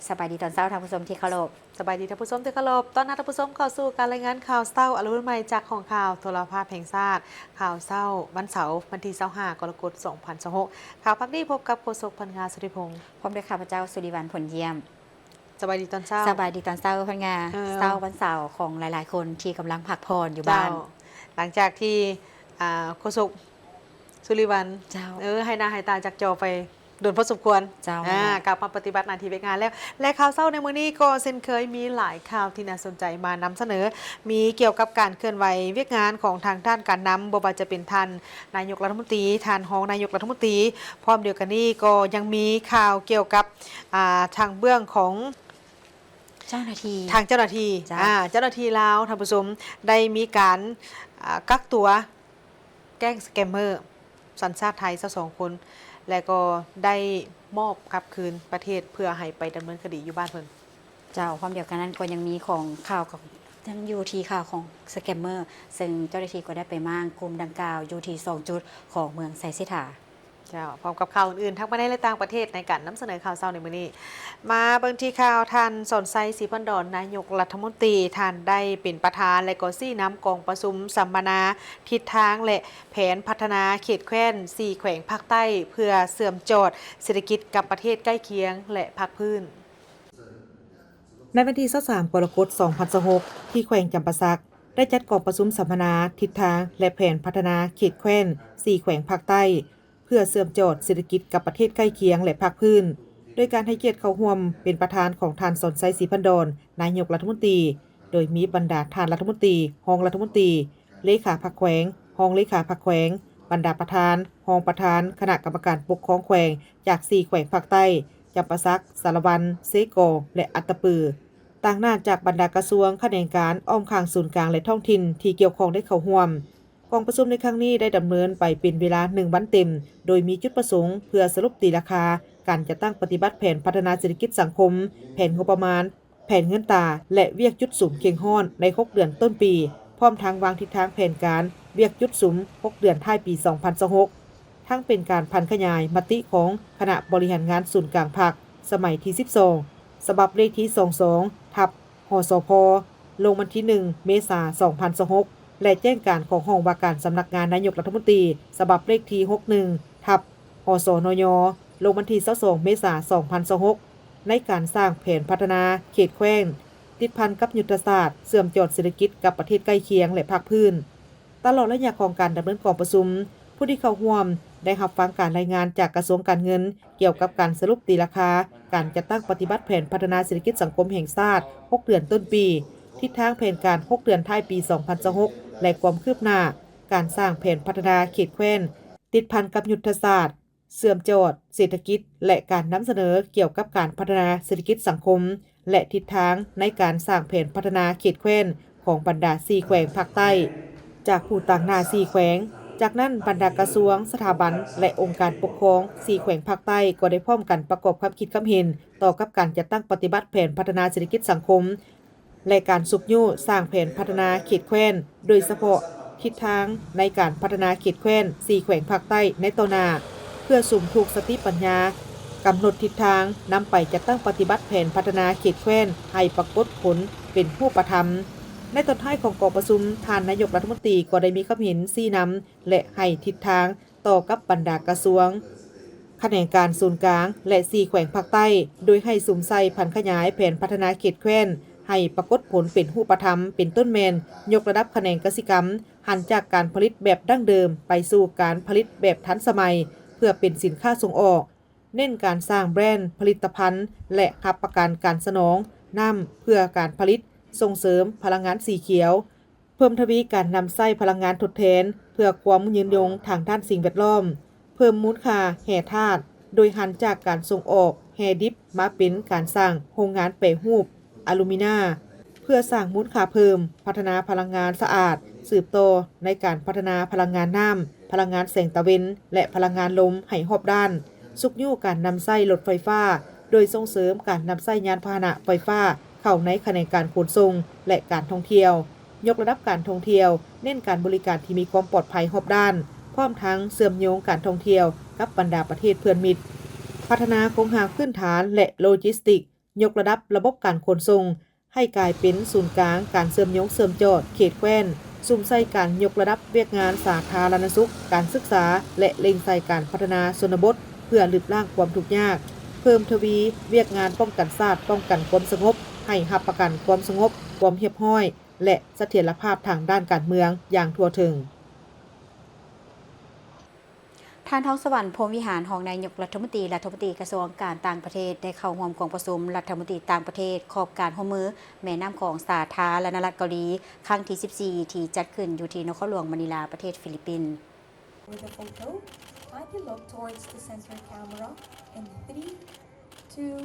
ສະບາຍດີຕອນເຊົ້າ ທ່ານຜູ້ຊົມທີ່ເຄົາລົບ. ສະບາຍດີທ່ານຜູ້ຊົມທີ່ເຄົາລົບ. ຕ້ອນຮັບທ່ານຜູ້ຊົມເຂົ້າສູ່ການລາຍງານຂ່າວເຊົ້າອາລະບຸນໃໝ່ຈາກຫ້ອງຂ່າວໂທລະພາບແຫ່ງຊາດ. ຂ່າວເຊົ້າວັນເສົາ ວັນທີຊາວຫ້າ ກໍລະກົດ ສອງພັນຊາວຫົກ. ຂ່າວພາກນີ້ພົບກັບໂຄສົກ ພັນງາ ສຸທິພົງ ພ້ອມດ້ວຍຂ້າພະເຈົ້າ ສຸລິວັນ ຜົນຢ້ຽມ. ສະບາຍດີຕອນເຊົ້າ. ສະບາຍດີຕອນເຊົ້າ ພັນງາ. ເອີ ເຊົ້າວັນເສົາຂອງຫຼາຍໆຄົນທີ່ກຳລັງພັກຜ່ອນຢູ່ບ້ານ. ເຈົ້າ. ຫຼັງຈາກທີ່ ອ່າ ໂຄສົກ ສຸລິວັນ ເຈົ້າ ເອີ ຫາຍໜ້າຫາຍຕາຈາກຈໍໄປດົນພໍສົມຄວນ. ເຈົ້າ. ອ່າ ກັບມາປະຕິບັດໜ້າທີ່ວຽກງານແລ້ວ ແລະ ຂ່າວເຊົ້າໃນມື້ນີ້ກໍເຊັ່ນເຄີຍ ມີຫຼາຍຂ່າວທີ່ໜ້າສົນໃຈມານຳສະເໜີ. ມີກ່ຽວກັບການເຄື່ອນໄຫວວຽກງານຂອງທາງດ້ານການນຳ, ບໍ່ວ່າຈະເປັນທ່ານນາຍົກລັດຖະມົນຕີ, ທ່ານຮອງນາຍົກລັດຖະມົນຕີ. ພ້ອມດຽວກັນນີ້ກໍຍັງມີຂ່າວກ່ຽວກັບ ອ່າ ທາງເບື້ອງຂອງ ເຈົ້າໜ້າທີ່ ທາງເຈົ້າໜ້າທີ່ ເຈົ້າ ອ່າ ເຈົ້າໜ້າທີ່ລາວ ທ່ານຜູ້ຊົມ ໄດ້ມີການ ອ່າ ກັກຕົວແກ້ງສະແກມເມີ ສັນຊາດໄທ ຊາວສອງຄົນ ແລະ ກໍໄດ້ມອບກັບຄືນປະເທດ ເພື່ອໃຫ້ໄປດຳເນີນຄະດີຢູ່ບ້ານເພິ່ນ. ເຈົ້າ. ພ້ອມດຽວກັນນັ້ນກໍຍັງມີຂອງຂ່າວຂອງ ຍັງຢູ່ທີ່ຂ່າວຂອງສະແກມເມີ ເຊິ່ງເຈົ້າໜ້າທີ່ກໍໄດ້ໄປມ້າງກຸ່ມດັ່ງກ່າວຢູ່ທີ່ສອງຈຸດຂອງເມືອງໄຊເສດຖາ. ເຈົ້າ. ພ້ອມກັບຂ່າວອື່ນໆ ທັງພາຍໃນ ແລະ ຕ່າງປະເທດ ໃນການນຳສະເໜີຂ່າວເຊົ້າໃນມື້ນີ້ ມາເບິ່ງທີ່ຂ່າວ ທ່ານ ສອນໄຊ ສີພັນດອນ ນາຍົກລັດຖະມົນຕີ ທ່ານໄດ້ເປັນປະທານ ແລະ ກໍຊີ້ນຳກອງປະຊຸມສຳມະນາທິດທາງ ແລະ ແຜນພັດທະນາເຂດແຄວ້ນສີ່ແຂວງພາກໃຕ້ ເພື່ອເຊື່ອມຈອດເສດຖະກິດກັບປະເທດໃກ້ຄຽງ ແລະ ພາກພື້ນ. ໃນວັນທີຊາວສາມ ກໍລະກົດ ສອງພັນຊາວຫົກ ທີ່ແຂວງຈຳປາສັກ ໄດ້ຈັດກອງປະຊຸມສຳມະນາທິດທາງ ແລະ ແຜນພັດທະນາເຂດແຄວ້ນສີ່ແຂວງພາກໃຕ້ ເພື່ອເຊື່ອມຈອດເສດຖະກິດກັບປະເທດໃກ້ຄຽງ ແລະ ພາກພື້ນ, ໂດຍການໃຫ້ກຽດເຂົ້າຮ່ວມເປັນປະທານຂອງທ່ານ ສອນໄຊ ສີພັນດອນ ນາຍົກລັດຖະມົນຕີ, ໂດຍມີບັນດາທ່ານລັດຖະມົນຕີ, ຮອງລັດຖະມົນຕີ, ເລຂາພັກແຂວງ, ຮອງເລຂາພັກແຂວງ, ບັນດາປະທານ, ຮອງປະທານຄະນະກຳມະການປົກຄອງແຂວງຈາກສີ່ແຂວງພາກໃຕ້, ຈຳປາສັກ, ສາລະວັນ, ເຊກອງ ແລະ ອັດຕະປື, ຕາງໜ້າຈາກບັນດາກະຊວງ, ຂະແໜງການ, ອ້ອມຂ້າງສູນກາງ ແລະ ທ້ອງຖິ່ນທີ່ກ່ຽວຂ້ອງໄດ້ເຂົ້າຮ່ວມ. ກອງປະຊຸມໃນຄັ້ງນີ້ໄດ້ດຳເນີນໄປເປັນເວລາໜຶ່ງວັນເຕັມ, ໂດຍມີຈຸດປະສົງເພື່ອສະຫຼຸບຕີລາຄາການຈັດຕັ້ງປະຕິບັດແຜນພັດທະນາເສດຖະກິດສັງຄົມ, ແຜນງົບປະມານ, ແຜນເງິນຕາ ແລະ ວຽກຈຸດສຸມເຄັ່ງຮ້ອນໃນຫົກເດືອນຕົ້ນປີ, ພ້ອມທັງວາງທິດທາງແຜນການວຽກຈຸດສຸມຫົກເດືອນທ້າຍປີສອງພັນຊາວຫົກ, ທັງເປັນການຜັນຂະຫຍາຍມະຕິຂອງຄະນະບໍລິຫານງານສູນກາງພັກສະໄໝທີສິບສອງ ສະບັບເລກທີສອງສອງ ທັບ ຫສພ ລົງວັນທີໜຶ່ງ ເມສາ ສອງພັນຊາວຫົກ ແລະ ແຈ້ງການຂອງຫ້ອງວ່າການສຳນັກງານນາຍົກລັດຖະມົນຕີ ສະບັບເລກທີຫົກໜຶ່ງ ທັບ ຫສນຍ ລົງວັນທີຊາວສອງ ເມສາ ສອງພັນຊາວຫົກ ໃນການສ້າງແຜນພັດທະນາເຂດແຄວ້ນ ຕິດພັນກັບຍຸດທະສາດເຊື່ອມຈອດເສດຖະກິດກັບປະເທດໃກ້ຄຽງ ແລະ ພາກພື້ນ. ຕະຫຼອດໄລຍະຂອງການດຳເນີນກອງປະຊຸມ, ຜູ້ທີ່ເຂົ້າຮ່ວມໄດ້ຮັບຟັງການລາຍງານຈາກກະຊວງການເງິນ ກ່ຽວກັບການສະຫຼຸບຕີລາຄາການຈັດຕັ້ງປະຕິບັດແຜນພັດທະນາເສດຖະກິດສັງຄົມແຫ່ງຊາດຫົກເດືອນຕົ້ນປີ, ທິດທາງແຜນການຫົກເດືອນທ້າຍປີສອງພັນຊາວຫົກ ແລະ ຄວາມຄືບໜ້າການສ້າງແຜນພັດທະນາເຂດແຄວ້ນ ຕິດພັນກັບຍຸດທະສາດ ເຊື່ອມຈອດເສດຖະກິດ ແລະ ການນຳສະເໜີກ່ຽວກັບການພັດທະນາເສດຖະກິດສັງຄົມ ແລະ ທິດທາງໃນການສ້າງແຜນພັດທະນາເຂດແຄວ້ນຂອງບັນດາສີ່ແຂວງພາກໃຕ້ ຈາກຜູ້ຕາງໜ້າສີ່ແຂວງ. ຈາກນັ້ນ, ບັນດາກະຊວງ, ສະຖາບັນ ແລະ ອົງການປົກຄອງສີ່ແຂວງພາກໃຕ້ກໍໄດ້ພ້ອມກັນປະກອບຄຳຄິດຄຳເຫັນຕໍ່ກັບການຈັດຕັ້ງປະຕິບັດແຜນພັດທະນາເສດຖະກິດສັງຄົມ ແລະ ການຊຸກຍູ້ສ້າງແຜນພັດທະນາເຂດແຄວ້ນ, ໂດຍສະເພາະທິດທາງໃນການພັດທະນາເຂດແຄວ້ນສີ່ແຂວງພາກໃຕ້ໃນຕໍ່ໜ້າ, ເພື່ອສຸມທຸກສະຕິປັນຍາກຳນົດທິດທາງນຳໄປຈັດຕັ້ງປະຕິບັດແຜນພັດທະນາເຂດແຄວ້ນໃຫ້ປາກົດຜົນເປັນຮູບປະທຳ. ໃນຕອນທ້າຍຂອງກອງປະຊຸມ, ທ່ານນາຍົກລັດຖະມົນຕີກໍໄດ້ມີຄຳເຫັນຊີ້ນຳ ແລະ ໃຫ້ທິດທາງ ຕໍ່ກັບບັນດາກະຊວງ, ຂະແໜງການສູນກາງ ແລະ ສີ່ແຂວງພາກໃຕ້, ໂດຍໃຫ້ສຸມໃສ່ຜັນຂະຫຍາຍແຜນພັດທະນາເຂດແຄວ້ນໃຫ້ປາກົດຜົນເປັນຮູບປະທຳ, ເປັນຕົ້ນແມ່ນຍົກລະດັບຂະແໜງກະສິກຳ, ຫັນຈາກການຜະລິດແບບດັ້ງເດີມໄປສູ່ການຜະລິດແບບທັນສະໄໝ ເພື່ອເປັນສິນຄ້າສົ່ງອອກ, ເນັ້ນການສ້າງແບຣນຜະລິດຕະພັນ ແລະ ຮັບປະກັນການສະໜອງນ້ຳເພື່ອການຜະລິດ, ສົ່ງເສີມພະລັງງານສີຂຽວ, ເພີ່ມທະວີການນຳໃຊ້ພະລັງງານທົດແທນເພື່ອຄວາມຍືນຍົງທາງດ້ານສິ່ງແວດລ້ອມ, ເພີ່ມມູນຄ່າແຮ່ທາດ ໂດຍຫັນຈາກການສົ່ງອອກແຮ່ດິບມາເປັນການສ້າງໂຮງງານແປຮູບອາລູມີນາ ເພື່ອສ້າງມູນຄ່າເພີ່ມ, ພັດທະນາພະລັງງານສະອາດ, ສືບຕໍ່ໃນການພັດທະນາພະລັງງານນ້ຳ, ພະລັງງານແສງຕາເວັນ ແລະ ພະລັງງານລົມໃຫ້ຮອບດ້ານ, ຊຸກຍູ້ການນຳໃຊ້ລົດໄຟຟ້າ ໂດຍສົ່ງເສີມການນຳໃຊ້ຍານພາຫະນະໄຟຟ້າເຂົ້າໃນຂະແໜງການຂົນສົ່ງ ແລະ ການທ່ອງທ່ຽວ. ຍົກລະດັບການທ່ອງທ່ຽວ, ເນັ້ນການບໍລິການທີ່ມີຄວາມປອດໄພຮອບດ້ານ, ພ້ອມທັງເຊື່ອມໂຍງການທ່ອງທ່ຽວກັບບັນດາປະເທດເພື່ອນມິດ, ພັດທະນາໂຄງຮ່າງພື້ນຖານ ແລະ ໂລຈິສຕິກ ຍົກລະດັບລະບົບການຂົນສົ່ງ ໃຫ້ກາຍເປັນສູນກາງການເຊື່ອມໂຍງເຊື່ອມຈອດເຂດແຄວ້ນ, ສຸມໃສ່ການຍົກລະດັບວຽກງານສາທາລະນະສຸກ, ການສຶກສາ ແລະ ເລັ່ງໃສ່ການພັດທະນາຊົນນະບົດ ເພື່ອລຶບລ້າງຄວາມທຸກຍາກ, ເພີ່ມທະວີວຽກງານປ້ອງກັນຊາດ, ປ້ອງກັນຄວາມສະຫງົບ, ໃຫ້ຮັບປະກັນຄວາມສະຫງົບ, ຄວາມຮຽບຮ້ອຍ ແລະ ສະຖຽນລະພາບທາງດ້ານການເມືອງຢ່າງທົ່ວເຖິງ. ທ່ານ ທອງສະຫວັນ ພົມວິຫານ ຮອງນາຍົກລັດຖະມົນຕີ ລັດຖະມົນຕີກະຊວງການຕ່າງປະເທດ ໄດ້ເຂົ້າຮ່ວມກອງປະຊຸມລັດຖະມົນຕີຕ່າງປະເທດຂອບການຮ່ວມມືແມ່ນ້ຳຂອງສາທາລະນະລັດເກົາຫຼີ ຄັ້ງທີສິບສີ່ ທີ່ຈັດຂຶ້ນຢູ່ທີ່ນະຄອນຫຼວງມະນີລາ ປະເທດຟີລິບປິນ. With a photo, kindly look towards the center camera in three, two,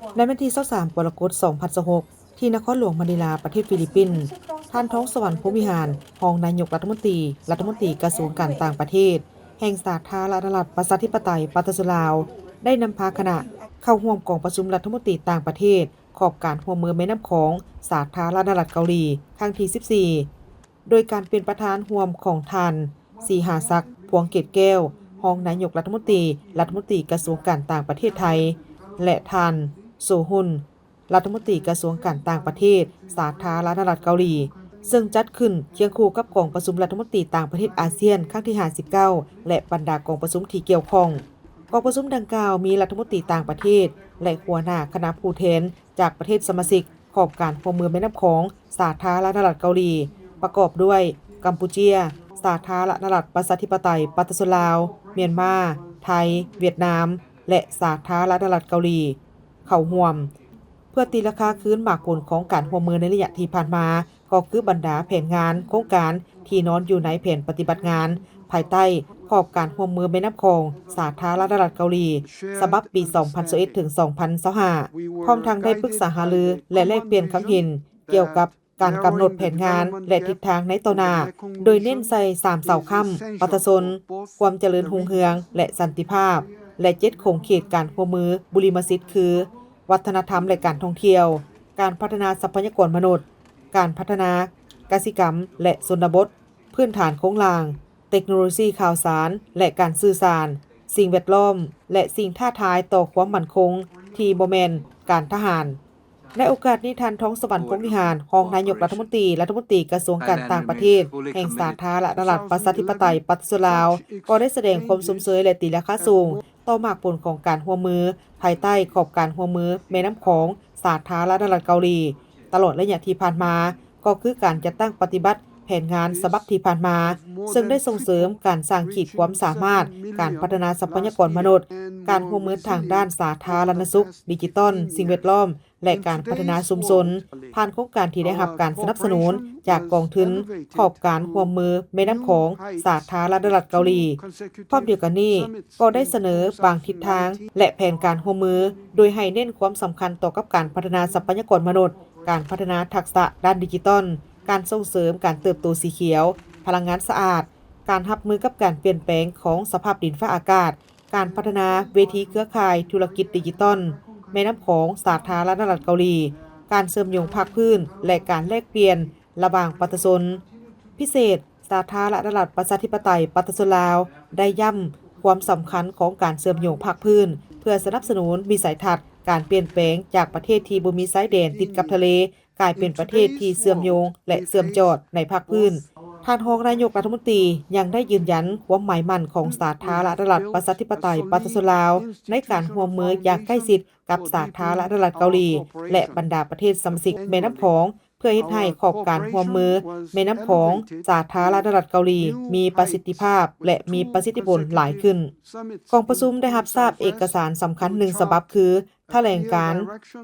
one. ໃນວັນທີຊາວສາມ ກໍລະກົດ ສອງພັນຊາວຫົກ ທີ່ນະຄອນຫຼວງມະນີລາ ປະເທດຟີລິບປິນ, ທ່ານ ທອງສະຫວັນ ພົມວິຫານ ຮອງນາຍົກລັດຖະມົນຕີ ລັດຖະມົນຕີກະຊວງການຕ່າງປະເທດ ແຫ່ງສາທາລະນະລັດ ປະຊາທິປະໄຕ ປະຊາຊົນລາວ ໄດ້ນຳພາຄະນະເຂົ້າຮ່ວມກອງປະຊຸມລັດຖະມົນຕີຕ່າງປະເທດ ຂອບການຮ່ວມມືແມ່ນ້ຳຂອງ ສາທາລະນະລັດເກົາຫຼີ ຄັ້ງທີສິບສີ່ ໂດຍການເປັນປະທານຮ່ວມຂອງທ່ານ ສີຫາສັກ ພວງເກດແກ້ວ ຮອງນາຍົກລັດຖະມົນຕີ ລັດຖະມົນຕີກະຊວງການຕ່າງປະເທດໄທ ແລະ ທ່ານ ໂຊຮຸນ ລັດຖະມົນຕີກະຊວງການຕ່າງປະເທດ ສາທາລະນະລັດເກົາຫຼີ ເຊິ່ງຈັດຂຶ້ນຄຽງຄູ່ກັບກອງປະຊຸມລັດຖະມົນຕີຕ່າງປະເທດອາຊຽນ ຄັ້ງທີຫ້າສິບເກົ້າ ແລະ ບັນດາກອງປະຊຸມທີ່ກ່ຽວຂ້ອງ. ກອງປະຊຸມດັ່ງກ່າວມີລັດຖະມົນຕີຕ່າງປະເທດ ແລະ ຫົວໜ້າຄະນະຜູ້ແທນຈາກປະເທດສະມາຊິກ ຂອບການຮ່ວມມືແມ່ນ້ຳຂອງ ສາທາລະນະລັດເກົາຫຼີ ປະກອບດ້ວຍ ກຳປູເຈຍ, ສາທາລະນະລັດປະຊາທິປະໄຕປະຊາຊົນລາວ, ມຽນມາ, ໄທ, ຫວຽດນາມ ແລະ ສາທາລະນະລັດເກົາຫຼີ ເຂົ້າຮ່ວມ ເພື່ອຕີລາຄາຄືນໝາກຜົນຂອງການຮ່ວມມືໃນໄລຍະທີ່ຜ່ານມາ ກໍຄືບັນດາແຜນງານ, ໂຄງການທີ່ນອນຢູ່ໃນແຜນປະຕິບັດງານ ພາຍໃຕ້ຂອບການຮ່ວມມືແມ່ນ້ຳຂອງ ສາທາລະນະລັດເກົາຫຼີ ສະບັບປີສອງພັນຊາວເອັດ ເຖິງ ສອງພັນຊາວຫ້າ ພ້ອມທັງໄດ້ປຶກສາຫາລື ແລະ ແລກປ່ຽນຄຳເຫັນກ່ຽວກັບການກຳນົດແຜນງານ ແລະ ທິດທາງໃນຕໍ່ໜ້າ, ໂດຍເນັ້ນໃສ່ສາມເສົາຄ້ຳ: ປະຊາຊົນ, ຄວາມຈະເລີນຮຸ່ງເຮືອງ ແລະ ສັນຕິພາບ ແລະ ເຈັດຂົງເຂດການຮ່ວມມືບຸລິມະສິດ ຄື ວັດທະນະທຳ ແລະ ການທ່ອງທ່ຽວ, ການພັດທະນາຊັບພະຍາກອນມະນຸດ, ການພັດທະນາກະສິກຳ ແລະ ຊົນນະບົດ, ພື້ນຖານໂຄງລ່າງ, ເຕັກໂນໂລຊີຂ່າວສານ ແລະ ການສື່ສານ, ສິ່ງແວດລ້ອມ ແລະ ສິ່ງທ້າທາຍຕໍ່ຄວາມໝັ້ນຄົງທີ່ບໍ່ແມ່ນການທະຫານ. ໃນໂອກາດນີ້, ທ່ານ ທອງສະຫວັນ ພົມວິຫານ ຮອງນາຍົກລັດຖະມົນຕີ ລັດຖະມົນຕີກະຊວງການຕ່າງປະເທດ ແຫ່ງສາທາລະນະລັດປະຊາທິປະໄຕປະຊາຊົນລາວ ກໍໄດ້ສະແດງຄວາມຊົມເຊີຍ ແລະ ຕີລາຄາສູງຕໍ່ໝາກຜົນຂອງການຮ່ວມມື ພາຍໃຕ້ຂອບການຮ່ວມມືແມ່ນ້ຳຂອງ ສາທາລະນະລັດເກົາຫຼີ ຕະຫຼອດໄລຍະທີ່ຜ່ານມາ ກໍຄືການຈັດຕັ້ງປະຕິບັດແຜນງານສະບັບທີ່ຜ່ານມາ, ເຊິ່ງໄດ້ສົ່ງເສີມການສ້າງຂີດຄວາມສາມາດ, ການພັດທະນາຊັບພະຍາກອນມະນຸດ, ການຮ່ວມມືທາງດ້ານສາທາລະນະສຸກ, ດິຈິຕອນ, ສິ່ງແວດລ້ອມ ແລະ ການພັດທະນາຊຸມຊົນ, ຜ່ານໂຄງການທີ່ໄດ້ຮັບການສະໜັບສະໜູນຈາກກອງທຶນຂອບການຮ່ວມມືແມ່ນ້ຳຂອງ ສາທາລະນະລັດເກົາຫຼີ. ພ້ອມດຽວກັນນີ້, ກໍໄດ້ສະເໜີບາງທິດທາງ ແລະ ແຜນການຮ່ວມມື, ໂດຍໃຫ້ເນັ້ນຄວາມສຳຄັນຕໍ່ກັບການພັດທະນາຊັບພະຍາກອນມະນຸດ, ການພັດທະນາທັກສະດ້ານດິຈິຕອນ, ການສົ່ງເສີມການເຕີບໂຕສີຂຽວ, ພະລັງງານສະອາດ, ການຮັບມືກັບການປ່ຽນແປງຂອງສະພາບດິນຟ້າອາກາດ, ການພັດທະນາເວທີເຄືອຂ່າຍທຸລະກິດດິຈິຕອນແມ່ນ້ຳຂອງສາທາລະນະລັດເກົາຫຼີ, ການເຊື່ອມໂຍງພາກພື້ນ ແລະ ການແລກປ່ຽນລະຫວ່າງປະຊາຊົນ. ພິເສດ, ສາທາລະນະລັດປະຊາທິປະໄຕປະຊາຊົນລາວ ໄດ້ຢ້ຳຄວາມສຳຄັນຂອງການເຊື່ອມໂຍງພາກພື້ນ ເພື່ອສະໜັບສະໜູນວິໄສທັດການປ່ຽນແປງຈາກປະເທດທີ່ບໍ່ມີຊາຍແດນຕິດກັບທະເລ ກາຍເປັນປະເທດທີ່ເຊື່ອມໂຍງ ແລະ ເຊື່ອມຈອດໃນພາກພື້ນ. ທ່ານຮອງນາຍົກລັດຖະມົນຕີຍັງໄດ້ຢືນຢັນຄວາມໝາຍໝັ້ນຂອງສາທາລະນະລັດປະຊາທິປະໄຕປະຊາຊົນລາວ ໃນການຮ່ວມມືຢ່າງໃກ້ຊິດກັບສາທາລະນະລັດເກົາຫຼີ ແລະ ບັນດາປະເທດສະມາຊິກແມ່ນ້ຳຂອງ ເພື່ອເຮັດໃຫ້ຂອບການຮ່ວມມືແມ່ນ້ຳຂອງສາທາລະນະລັດເກົາຫຼີມີປະສິດທິພາບ ແລະ ມີປະສິດທິຜົນຫຼາຍຂຶ້ນ. ກອງປະຊຸມໄດ້ຮັບຊາບເອກະສານສຳຄັນໜຶ່ງສະບັບ ຄື ຖະແຫຼງການ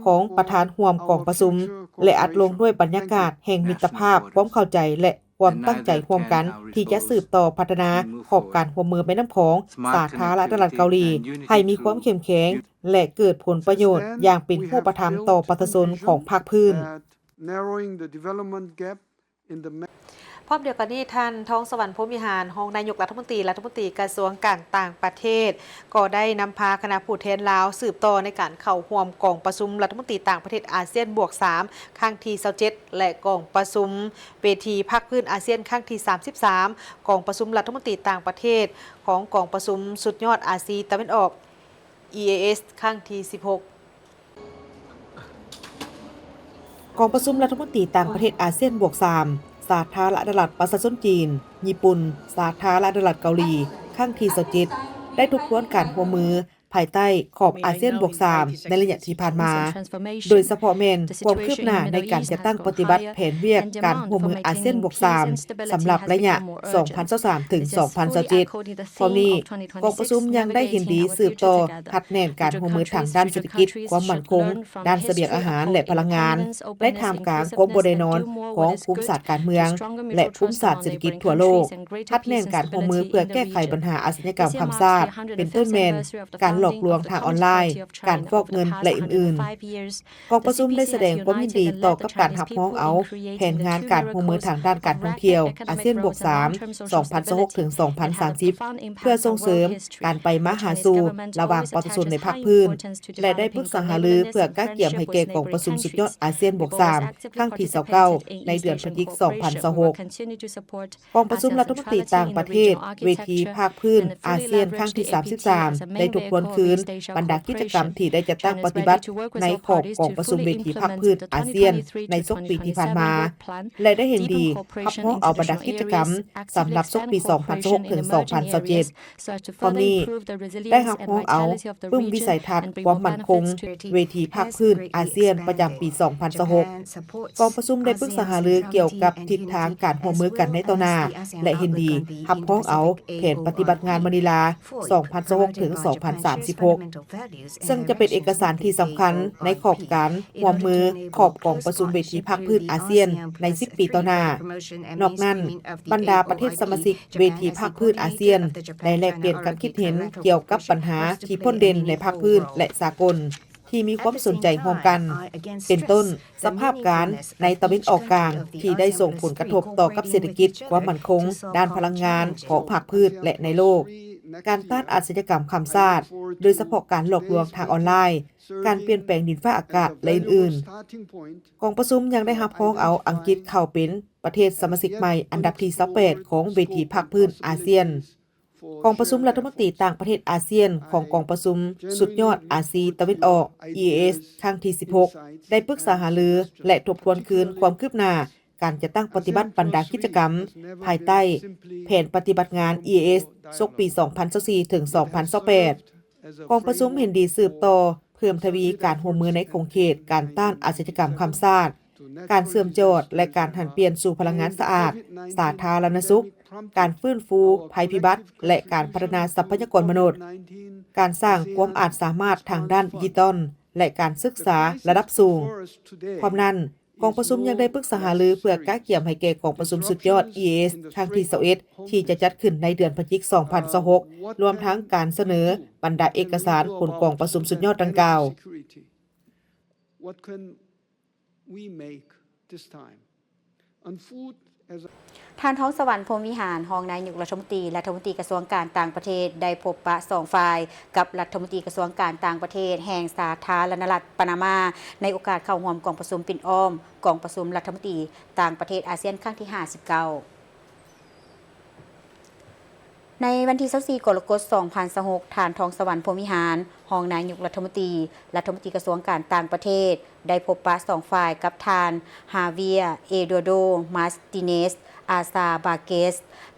ຂອງປະທານຮ່ວມກອງປະຊຸມ ແລະ ອັດລົງດ້ວຍບັນຍາກາດແຫ່ງມິດຕະພາບ, ຄວາມເຂົ້າໃຈ ແລະ ຄວາມຕັ້ງໃຈຮ່ວມກັນ ທີ່ຈະສືບຕໍ່ພັດທະນາຂອບການຮ່ວມມືແມ່ນ້ຳຂອງສາທາລະນະລັດເກົາຫຼີ ໃຫ້ມີຄວາມເຂັ້ມແຂງ ແລະ ເກີດຜົນປະໂຫຍດຢ່າງເປັນຮູບປະທຳຕໍ່ປະຊາຊົນຂອງພາກພື້ນ. ພ້ອມດຽວກັນນີ້, ທ່ານ ທອງສະຫວັນ ພົມວິຫານ ຮອງນາຍົກລັດຖະມົນຕີ ລັດຖະມົນຕີກະຊວງການຕ່າງປະເທດ ກໍໄດ້ນຳພາຄະນະຜູ້ແທນລາວສືບຕໍ່ໃນການເຂົ້າຮ່ວມກອງປະຊຸມລັດຖະມົນຕີຕ່າງປະເທດອາຊຽນບວກສາມ ຄັ້ງທີຊາວເຈັດ ແລະ ກອງປະຊຸມເວທີພາກພື້ນອາຊຽນຄັ້ງທີສາມສິບສາມ, ກອງປະຊຸມລັດຖະມົນຕີຕ່າງປະເທດຂອງກອງປະຊຸມສຸດຍອດອາຊີຕາເວັນອອກ ອີ ເອ ເອສ ຄັ້ງທີສິບຫົກ. ກອງປະຊຸມລັດຖະມົນຕີຕ່າງປະເທດອາຊຽນບວກສາມ ສາທາລະນະລັດປະຊາຊົນຈີນ, ຍີ່ປຸ່ນ, ສາທາລະນະລັດເກົາຫຼີ ຄັ້ງທີຊາວເຈັດ ໄດ້ທົບທວນການຮ່ວມມືພາຍໃຕ້ຂອບອາຊຽນບວກສາມ ໃນໄລຍະທີ່ຜ່ານມາ, ໂດຍສະເພາະແມ່ນຄວາມຄືບໜ້າໃນການຈັດຕັ້ງປະຕິບັດແຜນວຽກການຮ່ວມມືອາຊຽນບວກສາມ ສຳລັບໄລຍະສອງພັນຊາວສາມ ເຖິງ ສອງພັນຊາວເຈັດ. ພ້ອມນີ້, ກອງປະຊຸມຍັງໄດ້ເຫັນດີສືບຕໍ່ຮັດແໜ້ນການຮ່ວມມືທາງດ້ານເສດຖະກິດ, ຄວາມໝັ້ນຄົງ, ດ້ານສະບຽງອາຫານ ແລະ ພະລັງງານ ໃນທ່າມກາງຄວາມບໍ່ແນ່ນອນຂອງພູມສາດການເມືອງ ແລະ ພູມສາດເສດຖະກິດທົ່ວໂລກ, ຮັດແໜ້ນການຮ່ວມມືເພື່ອແກ້ໄຂບັນຫາອາຊະຍາກຳຂ້າມຊາດ ເປັນຕົ້ນແມ່ນການຫຼອກລວງທາງອອນລາຍ, ການຟອກເງິນ ແລະ ອື່ນໆ. ກອງປະຊຸມໄດ້ສະແດງຄວາມຍິນດີຕໍ່ກັບການຮັບຮອງເອົາແຜນງານການຮ່ວມມືທາງດ້ານການທ່ອງທ່ຽວອາຊຽນບວກສາມ ສອງພັນຊາວຫົກ ເຖິງ ສອງພັນສາມສິບ ເພື່ອສົ່ງເສີມການໄປມາຫາສູ່ລະຫວ່າງປະຊາຊົນໃນພາກພື້ນ ແລະ ໄດ້ປຶກສາຫາລືເພື່ອກະກຽມໃຫ້ແກ່ກອງປະຊຸມສຸດຍອດອາຊຽນບວກສາມ ຄັ້ງທີຊາວເກົ້າ ໃນເດືອນພະຈິກ ສອງພັນຊາວຫົກ. ກອງປະຊຸມລັດຖະມົນຕີຕ່າງປະເທດເວທີພາກພື້ນອາຊຽນຄັ້ງທີສາມສິບສາມ ໄດ້ທົບທວນຄືນບັນດາກິດຈະກຳທີ່ໄດ້ຈັດຕັ້ງປະຕິບັດໃນຂອບກອງປະຊຸມເວທີພາກພື້ນອາຊຽນໃນສົກປີທີ່ຜ່ານມາ ແລະ ໄດ້ເຫັນດີຮັບຮອງເອົາບັນດາກິດຈະກຳສຳລັບສົກປີສອງພັນຊາວຫົກ ເຖິງ ສອງພັນຊາວເຈັດ. ພ້ອມນີ້, ໄດ້ຮັບຮອງເອົາປຶ້ມວິໄສທັດຄວາມໝັ້ນຄົງເວທີພາກພື້ນອາຊຽນປະຈຳປີສອງພັນຊາວຫົກ. ກອງປະຊຸມໄດ້ປຶກສາຫາລືກ່ຽວກັບທິດທາງການຮ່ວມມືກັນໃນຕໍ່ໜ້າ ແລະ ເຫັນດີຮັບຮອງເອົາແຜນປະຕິບັດງານມະນີລາ ສອງພັນຊາວຫົກ ເຖິງ ສອງພັນສາມສິບຫົກ ເຊິ່ງຈະເປັນເອກະສານທີ່ສຳຄັນໃນຂອບການຮ່ວມມືຂອບກອງປະຊຸມເວທີພາກພື້ນອາຊຽນໃນສິບປີຕໍ່ໜ້າ. ນອກນັ້ນ, ບັນດາປະເທດສະມາຊິກເວທີພາກພື້ນອາຊຽນໄດ້ແລກປ່ຽນຄຳຄິດເຫັນກ່ຽວກັບບັນຫາທີ່ພົ້ນເດັ່ນໃນພາກພື້ນ ແລະ ສາກົນ ທີ່ມີຄວາມສົນໃຈຮ່ວມກັນ, ເປັນຕົ້ນ ສະພາບການໃນຕາເວັນອອກກາງທີ່ໄດ້ສົ່ງຜົນກະທົບຕໍ່ກັບເສດຖະກິດ, ຄວາມໝັ້ນຄົງ, ດ້ານພະລັງງານຂອງພາກພື້ນ ແລະ ໃນໂລກ, ການຕ້ານອາຊະຍາກຳຂ້າມຊາດ, ໂດຍສະເພາະການຫຼອກລວງທາງອອນລາຍ, ການປ່ຽນແປງດິນຟ້າອາກາດ ແລະ ອື່ນໆ. ກອງປະຊຸມຍັງໄດ້ຮັບຮອງເອົາອັງກິດເຂົ້າເປັນປະເທດສະມາຊິກໃໝ່ອັນດັບທີຊາວແປດຂອງເວທີພາກພື້ນອາຊຽນ. ກອງປະຊຸມລັດຖະມົນຕີຕ່າງປະເທດອາຊຽນຂອງກອງປະຊຸມສຸດຍອດອາຊີຕາເວັນອອກ ອີ ເອສ ຄັ້ງທີສິບຫົກ ໄດ້ປຶກສາຫາລື ແລະ ທົບທວນຄືນຄວາມຄືບໜ້າການຈັດຕັ້ງປະຕິບັດບັນດາກິດຈະກຳ ພາຍໃຕ້ແຜນປະຕິບັດງານ ອີ ເອສ ສົກປີສອງພັນຊາວສີ່ ເຖິງ ສອງພັນຊາວແປດ. ກອງປະຊຸມເຫັນດີສືບຕໍ່ເພີ່ມທະວີການຮ່ວມມືໃນຂົງເຂດການຕ້ານອາຊະຍາກຳຂ້າມຊາດ, ການເຊື່ອມຈອດ ແລະ ການຫັນປ່ຽນສູ່ພະລັງງານສະອາດ, ສາທາລະນະສຸກ, ການຟື້ນຟູໄພພິບັດ ແລະ ການພັດທະນາຊັບພະຍາກອນມະນຸດ, ການສ້າງຄວາມອາດສາມາດທາງດ້ານດິຈິຕອນ ແລະ ການສຶກສາລະດັບສູງ. ພ້ອມນັ້ນ, ກອງປະຊຸມຍັງໄດ້ປຶກສາຫາລືເພື່ອກະກຽມໃຫ້ແກ່ກອງປະຊຸມສຸດຍອດ ອີ ເອສ ຄັ້ງທີຊາວເອັດ ທີ່ຈະຈັດຂຶ້ນໃນເດືອນພະຈິກ ສອງພັນຊາວຫົກ ລວມທັງການສະເໜີບັນດາເອກະສານຜົນກອງປະຊຸມສຸດຍອດດັ່ງກ່າວ. ທ່ານ ທອງສະຫວັນ ພົມວິຫານ ຮອງນາຍົກລັດຖະມົນຕີ, ລັດຖະມົນຕີກະຊວງການຕ່າງປະເທດ ໄດ້ພົບປະສອງຝ່າຍກັບລັດຖະມົນຕີກະຊວງການຕ່າງປະເທດແຫ່ງສາທາລະນະລັດປານາມາ ໃນໂອກາດເຂົ້າຮ່ວມກອງປະຊຸມປິ່ນອ້ອມກອງປະຊຸມລັດຖະມົນຕີຕ່າງປະເທດອາຊຽນຄັ້ງທີຫ້າສິບເກົ້າ. ໃນວັນທີຊາວສີ່ ກໍລະກົດ ສອງພັນຊາວຫົກ, ທ່ານ ທອງສະຫວັນ ພົມວິຫານ ຮອງນາຍົກລັດຖະມົນຕີ, ລັດຖະມົນຕີກະຊວງການຕ່າງປະເທດ ໄດ້ພົບປະສອງຝ່າຍກັບທ່ານ ຮາເວຍ ເອດູອາໂດ ມາສຕິເນສ ອາຊາບາເກສ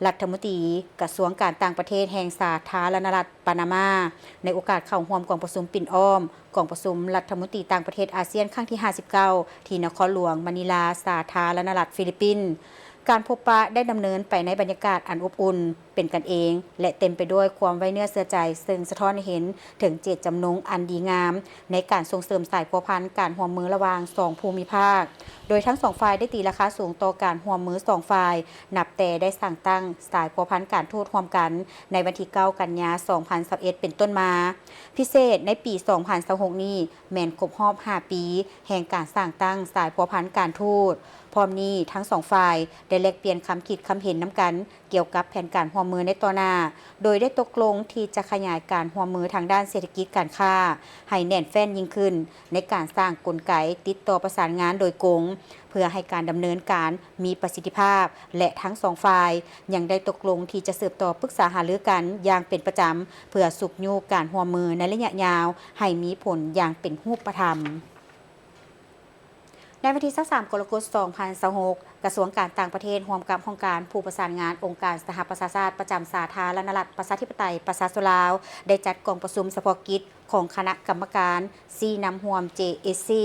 ລັດຖະມົນຕີກະຊວງການຕ່າງປະເທດແຫ່ງສາທາລະນະລັດປານາມາ ໃນໂອກາດເຂົ້າຮ່ວມກອງປະຊຸມປິ່ນອ້ອມກອງປະຊຸມລັດຖະມົນຕີຕ່າງປະເທດອາຊຽນຄັ້ງທີຫ້າສິບເກົ້າ ທີ່ນະຄອນຫຼວງມະນີລາ ສາທາລະນະລັດຟີລິບປິນ. ການພົບປະໄດ້ດຳເນີນໄປໃນບັນຍາກາດອັນອົບອຸ່ນ, ເປັນກັນເອງ ແລະ ເຕັມໄປດ້ວຍຄວາມໄວ້ເນື້ອເຊື່ອໃຈ, ເຊິ່ງສະທ້ອນໃຫ້ເຫັນເຖິງເຈດຈຳນົງອັນດີງາມໃນການສົ່ງເສີມສາຍພົວພັນການຮ່ວມມືລະຫວ່າງສອງພູມິພາກ, ໂດຍທັງສອງຝ່າຍໄດ້ຕີລາຄາສູງຕໍ່ການຮ່ວມມືສອງຝ່າຍ ນັບແຕ່ໄດ້ສ້າງຕັ້ງສາຍພົວພັນການທູດຮ່ວມກັນໃນວັນທີເກົ້າ ກັນຍາ ສອງພັນຊາວເອັດ ເປັນຕົ້ນມາ. ພິເສດໃນປີສອງພັນຊາວຫົກນີ້ ແມ່ນຄົບຮອບຫ້າປີແຫ່ງການສ້າງຕັ້ງສາຍພົວພັນການທູດ. ພ້ອມນີ້, ທັງສອງຝ່າຍໄດ້ແລກປ່ຽນຄຳຄິດຄຳເຫັນນຳກັນກ່ຽວກັບແຜນການຮ່ວມມືໃນຕໍ່ໜ້າ, ໂດຍໄດ້ຕົກລົງທີ່ຈະຂະຫຍາຍການຮ່ວມມືທາງດ້ານເສດຖະກິດການຄ້າໃຫ້ແໜ້ນແຟ້ນຍິ່ງຂຶ້ນ, ໃນການສ້າງກົນໄກຕິດຕໍ່ປະສານງານໂດຍກົງ ເພື່ອໃຫ້ການດຳເນີນການມີປະສິດທິພາບ ແລະ ທັງສອງຝ່າຍຍັງໄດ້ຕົກລົງທີ່ຈະສືບຕໍ່ປຶກສາຫາລືກັນຢ່າງເປັນປະຈຳ ເພື່ອຊຸກຍູ້ການຮ່ວມມືໃນໄລຍະຍາວໃຫ້ມີຜົນຢ່າງເປັນຮູບປະທຳ. ໃນວັນທີຊາວສາມ ກໍລະກົດ ສອງພັນຊາວຫົກ ກະຊວງການຕ່າງປະເທດ ຮ່ວມກັບຫ້ອງການຜູ້ປະສານງານອົງການສະຫະປະຊາຊາດປະຈຳສາທາລະນະລັດປະຊາທິປະໄຕປະຊາຊົນລາວ ໄດ້ຈັດກອງປະຊຸມສະເພາະກິດຂອງຄະນະກຳມະການຊີ້ນຳຮ່ວມ ເຈ ເອສ ຊີ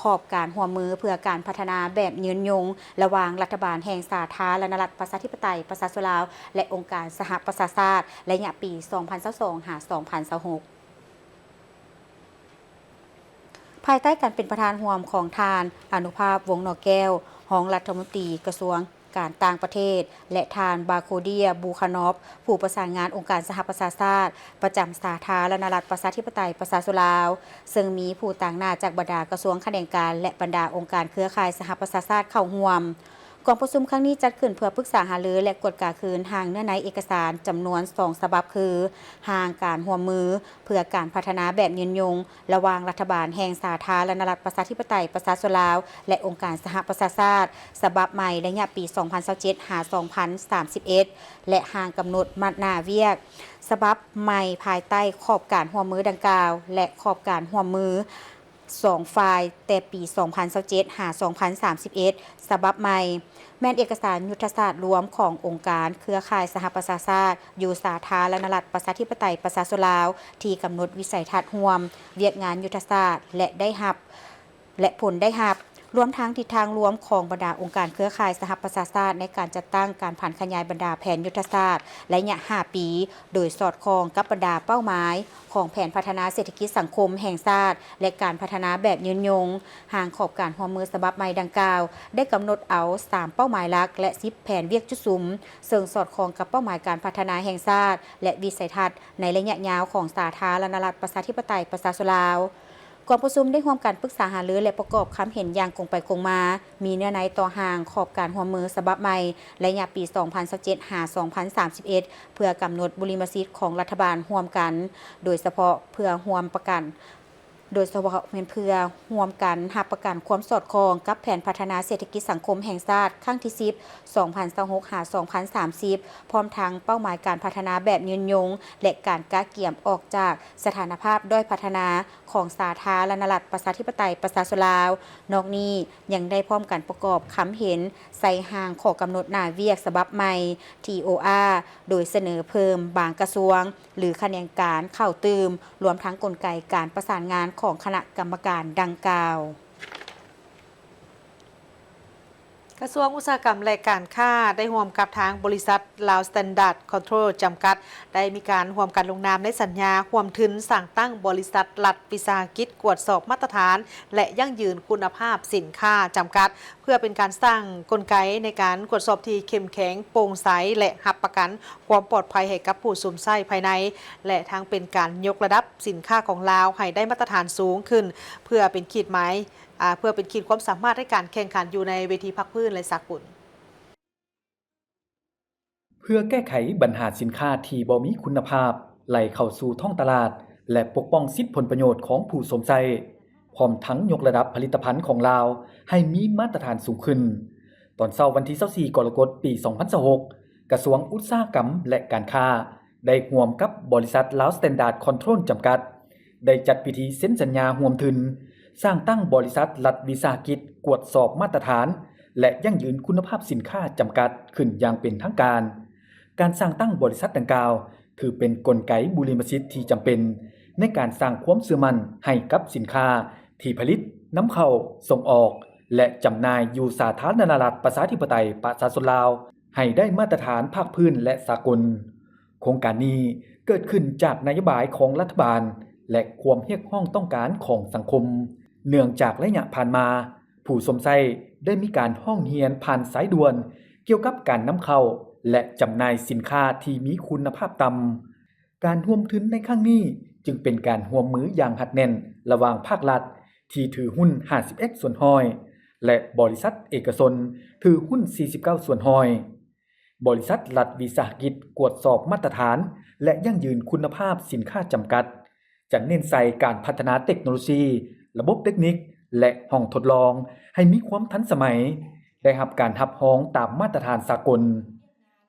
ຂອບການຮ່ວມມືເພື່ອການພັດທະນາແບບຍືນຍົງ ລະຫວ່າງລັດຖະບານແຫ່ງສາທາລະນະລັດປະຊາທິປະໄຕປະຊາຊົນລາວ ແລະ ອົງການສະຫະປະຊາຊາດ ໄລຍະປີ ສອງພັນຊາວສອງ ຫາ ສອງພັນຊາວຫົກ. ພາຍໃຕ້ການເປັນປະທານຮ່ວມຂອງທ່ານ ອານຸພາບ ວົງໜໍແກ້ວ ຮອງລັດຖະມົນຕີກະຊວງການຕ່າງປະເທດ ແລະ ທ່ານ ບາໂຄເດຍ ບູຄານອບ ຜູ້ປະສານງານອົງການສະຫະປະຊາຊາດ ປະຈຳສາທາລະນະລັດປະຊາທິປະໄຕປະຊາຊົນລາວ, ເຊິ່ງມີຜູ້ຕາງໜ້າຈາກບັນດາກະຊວງຂະແໜງການ ແລະ ບັນດາອົງການເຄືອຂ່າຍສະຫະປະຊາຊາດເຂົ້າຮ່ວມ. ກອງປະຊຸມຄັ້ງນີ້ຈັດຂຶ້ນເພື່ອປຶກສາຫາລື ແລະ ກວດກາຄືນຮ່າງເນື້ອໃນເອກະສານຈຳນວນສອງສະບັບ ຄື ຮ່າງການຮ່ວມມືເພື່ອການພັດທະນາແບບຍືນຍົງ ລະຫວ່າງລັດຖະບານແຫ່ງສາທາລະນະລັດປະຊາທິປະໄຕປະຊາຊົນລາວ ແລະ ອົງການສະຫະປະຊາຊາດ ສະບັບໃໝ່ໄລຍະປີ ສອງພັນຊາວເຈັດ ຫາ ສອງພັນສາມສິບເອັດ ແລະ ຮ່າງກຳນົດມັດໜ້າວຽກສະບັບໃໝ່ ພາຍໃຕ້ຂອບການຮ່ວມມືດັ່ງກ່າວ ແລະ ຂອບການຮ່ວມມື ສອງຝ່າຍແຕ່ປີ ສອງພັນຊາວເຈັດ ຫາ ສອງພັນສາມສິບເອັດ ສະບັບໃໝ່ ແມ່ນເອກະສານຍຸດທະສາດລວມຂອງອົງການເຄືອຂ່າຍສະຫະປະຊາຊາດ ຢູ່ສາທາລະນະລັດປະຊາທິປະໄຕປະຊາຊົນລາວ ທີ່ກຳນົດວິໄສທັດຮ່ວມ, ວຽກງານຍຸດທະສາດ ແລະ ໄດ້ຮັບ ແລະ ຜົນໄດ້ຮັບ, ລວມທັງທິດທາງລວມຂອງບັນດາອົງການເຄືອຂ່າຍສະຫະປະຊາຊາດ ໃນການຈັດຕັ້ງການຜັນຂະຫຍາຍບັນດາແຜນຍຸດທະສາດໄລຍະຫ້າປີ ໂດຍສອດຄ່ອງກັບບັນດາເປົ້າໝາຍ ຂອງແຜນພັດທະນາເສດຖະກິດສັງຄົມແຫ່ງຊາດ ແລະ ການພັດທະນາແບບຍືນຍົງ. ຮ່າງຂອບການຮ່ວມມືສະບັບໃໝ່ດັ່ງກ່າວ ໄດ້ກຳນົດເອົາສາມເປົ້າໝາຍຫຼັກ ແລະ ສິບແຜນວຽກຈຸດສຸມ ເຊິ່ງສອດຄ່ອງກັບເປົ້າໝາຍການພັດທະນາແຫ່ງຊາດ ແລະ ວິໄສທັດໃນໄລຍະຍາວຂອງສາທາລະນະລັດປະຊາທິປະໄຕປະຊາຊົນລາວ. ກອງປະຊຸມໄດ້ຮ່ວມກັນປຶກສາຫາລື ແລະ ປະກອບຄຳເຫັນຢ່າງກົງໄປກົງມາ, ມີເນື້ອໃນຕໍ່ຮ່າງຂອບການຮ່ວມມືສະບັບໃໝ່ ໄລຍະປີ ສອງພັນຊາວເຈັດ ຫາ ສອງພັນສາມສິບເອັດ ເພື່ອກຳນົດບຸລິມະສິດຂອງລັດຖະບານຮ່ວມກັນ, ໂດຍສະເພາະເພື່ອຮ່ວມປະກັນ ໂດຍສະເພາະແມ່ນເພື່ອຮ່ວມກັນຮັບປະກັນຄວາມສອດຄ່ອງກັບແຜນພັດທະນາເສດຖະກິດສັງຄົມແຫ່ງຊາດຄັ້ງທີສິບ ສອງພັນຊາວຫົກ ຫາ ສອງພັນສາມສິບ ພ້ອມທັງເປົ້າໝາຍການພັດທະນາແບບຍືນຍົງ ແລະ ການກະກຽມອອກຈາກສະຖານະພາບດ້ອຍພັດທະນາຂອງສາທາລະນະລັດປະຊາທິປະໄຕປະຊາຊົນລາວ. ນອກນີ້ຍັງໄດ້ພ້ອມກັນປະກອບຄຳເຫັນໃສ່ຮ່າງຂໍ້ກຳນົດໜ້າວຽກສະບັບໃໝ່ ທີ ໂອ ອາ ໂດຍສະເໜີເພີ່ມບາງກະຊວງ ຫຼື ຂະແໜງການເຂົ້າຕື່ມ, ລວມທັງກົນໄກການປະສານງານຂອງຄະນະກຳມະການດັ່ງກ່າວ. ກະຊວງອຸດສາຫະກຳ ແລະ ການຄ້າ ໄດ້ຮ່ວມກັບທາງບໍລິສັດ ລາວ ສະແຕນດາດ ຄອນໂທຣ ຈຳກັດ ໄດ້ມີການຮ່ວມກັນລົງນາມໃນສັນຍາຮ່ວມທຶນສ້າງຕັ້ງບໍລິສັດລັດວິສາຫະກິດກວດສອບມາດຕະຖານ ແລະ ຢັ້ງຢືນຄຸນນະພາບສິນຄ້າ ຈຳກັດ ເພື່ອເປັນການສ້າງກົນໄກໃນການກວດສອບທີ່ເຂັ້ມແຂງ, ໂປ່ງໃສ ແລະ ຮັບປະກັນຄວາມປອດໄພໃຫ້ກັບຜູ້ຊົມໃຊ້ພາຍໃນ ແລະ ທັງເປັນການຍົກລະດັບສິນຄ້າຂອງລາວໃຫ້ໄດ້ມາດຕະຖານສູງຂຶ້ນ ເພື່ອເປັນຂີດໝາຍ ອາ ເພື່ອເປັນຂີດຄວາມສາມາດໃນການແຂ່ງຂັນຢູ່ໃນເວທີພາກພື້ນ ແລະ ສາກົນ. ເພື່ອແກ້ໄຂບັນຫາສິນຄ້າທີ່ບໍ່ມີຄຸນນະພາບໄຫຼເຂົ້າສູ່ທ້ອງຕະຫຼາດ ແລະ ປົກປ້ອງສິດຜົນປະໂຫຍດຂອງຜູ້ຊົມໃຊ້, ພ້ອມທັງຍົກລະດັບຜະລິດຕະພັນຂອງລາວໃຫ້ມີມາດຕະຖານສູງຂຶ້ນ, ຕອນເຊົ້າວັນທີຊາວສີ່ ກໍລະກົດ ປີສອງພັນຊາວຫົກ ກະຊວງອຸດສາຫະກຳ ແລະ ການຄ້າ ໄດ້ຮ່ວມກັບບໍລິສັດ ລາວ ສະແຕນດາດ ຄອນໂທຣ ຈຳກັດ ໄດ້ຈັດພິທີເຊັນສັນຍາຮ່ວມທຶນ ສ້າງຕັ້ງບໍລິສັດລັດວິສາຫະກິດກວດສອບມາດຕະຖານ ແລະ ຢັ້ງຢືນຄຸນນະພາບສິນຄ້າ ຈຳກັດ ຂຶ້ນຢ່າງເປັນທາງການ. ການສ້າງຕັ້ງບໍລິສັດດັ່ງກ່າວ ຖືເປັນກົນໄກບຸລິມະສິດທີ່ຈຳເປັນ ໃນການສ້າງຄວາມເຊື່ອໝັ້ນໃຫ້ກັບສິນຄ້າທີ່ຜະລິດ, ນຳເຂົ້າ, ສົ່ງອອກ ແລະ ຈຳໜ່າຍຢູ່ສາທາລະນະລັດປະຊາທິປະໄຕປະຊາຊົນລາວ ໃຫ້ໄດ້ມາດຕະຖານພາກພື້ນ ແລະ ສາກົນ. ໂຄງການນີ້ເກີດຂຶ້ນຈາກນະໂຍບາຍຂອງລັດຖະບານ ແລະ ຄວາມຮຽກຮ້ອງຕ້ອງການຂອງສັງຄົມ, ເນື່ອງຈາກໄລຍະຜ່ານມາ ຜູ້ຊົມໃຊ້ໄດ້ມີການຮ້ອງຮຽນຜ່ານສາຍດ່ວນກ່ຽວກັບການນຳເຂົ້າ ແລະ ຈຳໜ່າຍສິນຄ້າທີ່ມີຄຸນນະພາບຕ່ຳ. ການຮ່ວມທຶນໃນຄັ້ງນີ້ຈຶ່ງເປັນການຮ່ວມມືຢ່າງຮັດແໜ້ນລະຫວ່າງພາກລັດທີ່ຖືຫຸ້ນຫ້າສິບເອັດສ່ວນຮ້ອຍ ແລະ ບໍລິສັດເອກະຊົນຖືຫຸ້ນສີ່ສິບເກົ້າສ່ວນຮ້ອຍ. ບໍລິສັດລັດວິສາຫະກິດກວດສອບມາດຕະຖານ ແລະ ຢັ້ງຢືນຄຸນນະພາບສິນຄ້າຈຳກັດ ຈະເນັ້ນໃສ່ການພັດທະນາເຕັກໂນໂລຊີ, ລະບົບເຕັກນິກ ແລະ ຫ້ອງທົດລອງໃຫ້ມີຄວາມທັນສະໄໝ, ໄດ້ຮັບການຮັບຮອງຕາມມາດຕະຖານສາກົນ.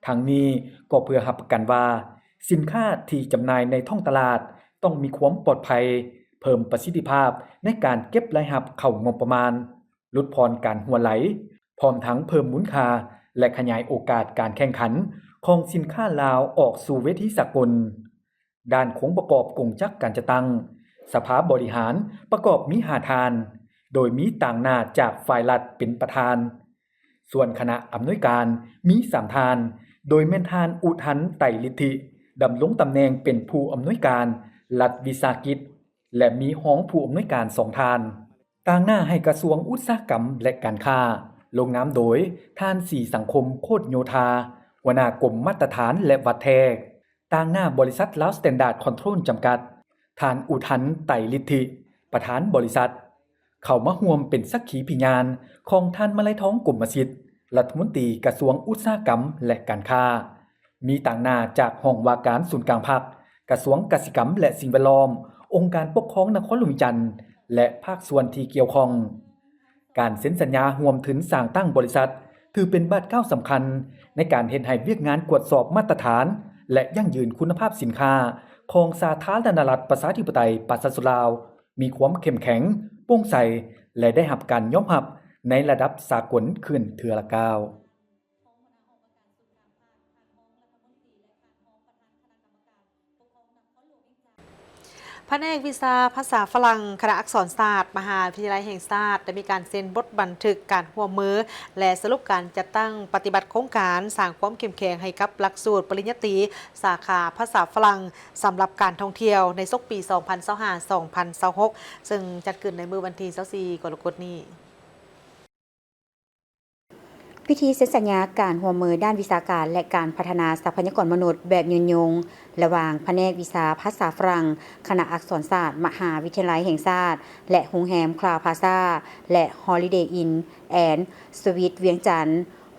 ທັງນີ້ກໍເພື່ອຮັບປະກັນວ່າ ສິນຄ້າທີ່ຈຳໜ່າຍໃນທ້ອງຕະຫຼາດຕ້ອງມີຄວາມປອດໄພ, ເພີ່ມປະສິດທິພາບໃນການເກັບລາຍຮັບເຂົ້າງົບປະມານ, ຫຼຸດຜ່ອນການຮົ່ວໄຫຼ, ພ້ອມທັງເພີ່ມມູນຄ່າ ແລະ ຂະຫຍາຍໂອກາດການແຂ່ງຂັນຂອງສິນຄ້າລາວອອກສູ່ເວທີສາກົນ. ດ້ານໂຄງປະກອບກົງຈັກການຈັດຕັ້ງ, ສະພາບໍລິຫານປະກອບມີຫ້າທ່ານ, ໂດຍມີຕາງໜ້າຈາກຝ່າຍລັດເປັນປະທານ. ສ່ວນຄະນະອຳນວຍການມີສາມທ່ານ, ໂດຍແມ່ນທ່ານ ອຸທັນ ໄຕລິດທິ ດຳລົງຕຳແໜ່ງເປັນຜູ້ອຳນວຍການລັດວິສາຫະກິດ ແລະ ມີຮອງຜູ້ອຳນວຍການສອງທ່ານ. ຕາງໜ້າໃຫ້ກະຊວງອຸດສາຫະກຳ ແລະ ການຄ້າ ລົງນາມໂດຍທ່ານ ສີສັງຄົມ ໂຄດໂຍທາ ຫົວໜ້າກົມມາດຕະຖານ ແລະ ວັດແທກ. ຕາງໜ້າບໍລິສັດລາວສະແຕນດາດຄອນໂທຣນຈຳກັດ, ທ່ານ ອຸທັນ ໄຕລິດທິ ປະທານບໍລິສັດ. ເຂົ້າມາຮ່ວມເປັນສັກຂີພິຍານຂອງທ່ານ ມະໄລທອງ ກົມມະສິດ ລັດຖະມົນຕີກະຊວງອຸດສາຫະກຳ ແລະ ການຄ້າ. ມີຕາງໜ້າຈາກຫ້ອງວ່າການສູນກາງພັກ, ກະຊວງກະສິກຳ ແລະ ສິ່ງແວດລ້ອມ, ອົງການປົກຄອງນະຄອນຫຼວງວຽງຈັນ ແລະ ພາກສ່ວນທີ່ກ່ຽວຂ້ອງ. ການເຊັນສັນຍາຮ່ວມທຶນສ້າງຕັ້ງບໍລິສັດ ຖືເປັນບາດກ້າວສຳຄັນໃນການເຮັດໃຫ້ວຽກງານກວດສອບມາດຕະຖານ ແລະ ຢັ້ງຢືນຄຸນນະພາບສິນຄ້າຂອງສາທາລະນະລັດ ປະຊາທິປະໄຕ ປະຊາຊົນລາວ ມີຄວາມເຂັ້ມແຂງ, ໂປ່ງໃສ ແລະ ໄດ້ຮັບການຍອມຮັບໃນລະດັບສາກົນຂຶ້ນເທື່ອລະກ້າວ. ພະແນກວິຊາພາສາຝຣັ່ງ ຄະນະອັກສອນສາດ ມະຫາວິທະຍາໄລແຫ່ງຊາດ ໄດ້ມີການເຊັນບົດບັນທຶກການຮ່ວມມື ແລະ ສະຫຼຸບການຈັດຕັ້ງປະຕິບັດໂຄງການສ້າງຄວາມເຂັ້ມແຂງໃຫ້ກັບຫຼັກສູດປະລິນຍາຕີ ສາຂາພາສາຝຣັ່ງ ສຳລັບການທ່ອງທ່ຽວໃນສົກປີສອງພັນຊາວຫ້າ ສອງພັນຊາວຫົກ ເຊິ່ງຈັດຂຶ້ນໃນມື້ວັນທີຊາວສີ່ ກໍລະກົດນີ້. ພິທີເຊັນສັນຍາການຮ່ວມມືດ້ານວິຊາການ ແລະ ການພັດທະນາຊັບພະຍາກອນມະນຸດແບບຍືນຍົງ ລະຫວ່າງພະແນກວິຊາພາສາຝຣັ່ງ ຄະນະອັກສອນສາດ ມະຫາວິທະຍາໄລແຫ່ງຊາດ ແລະ ໂຮງແຮມຄລາວພລາຊາ ແລະ Holiday Inn and Suites ວຽງຈັນ,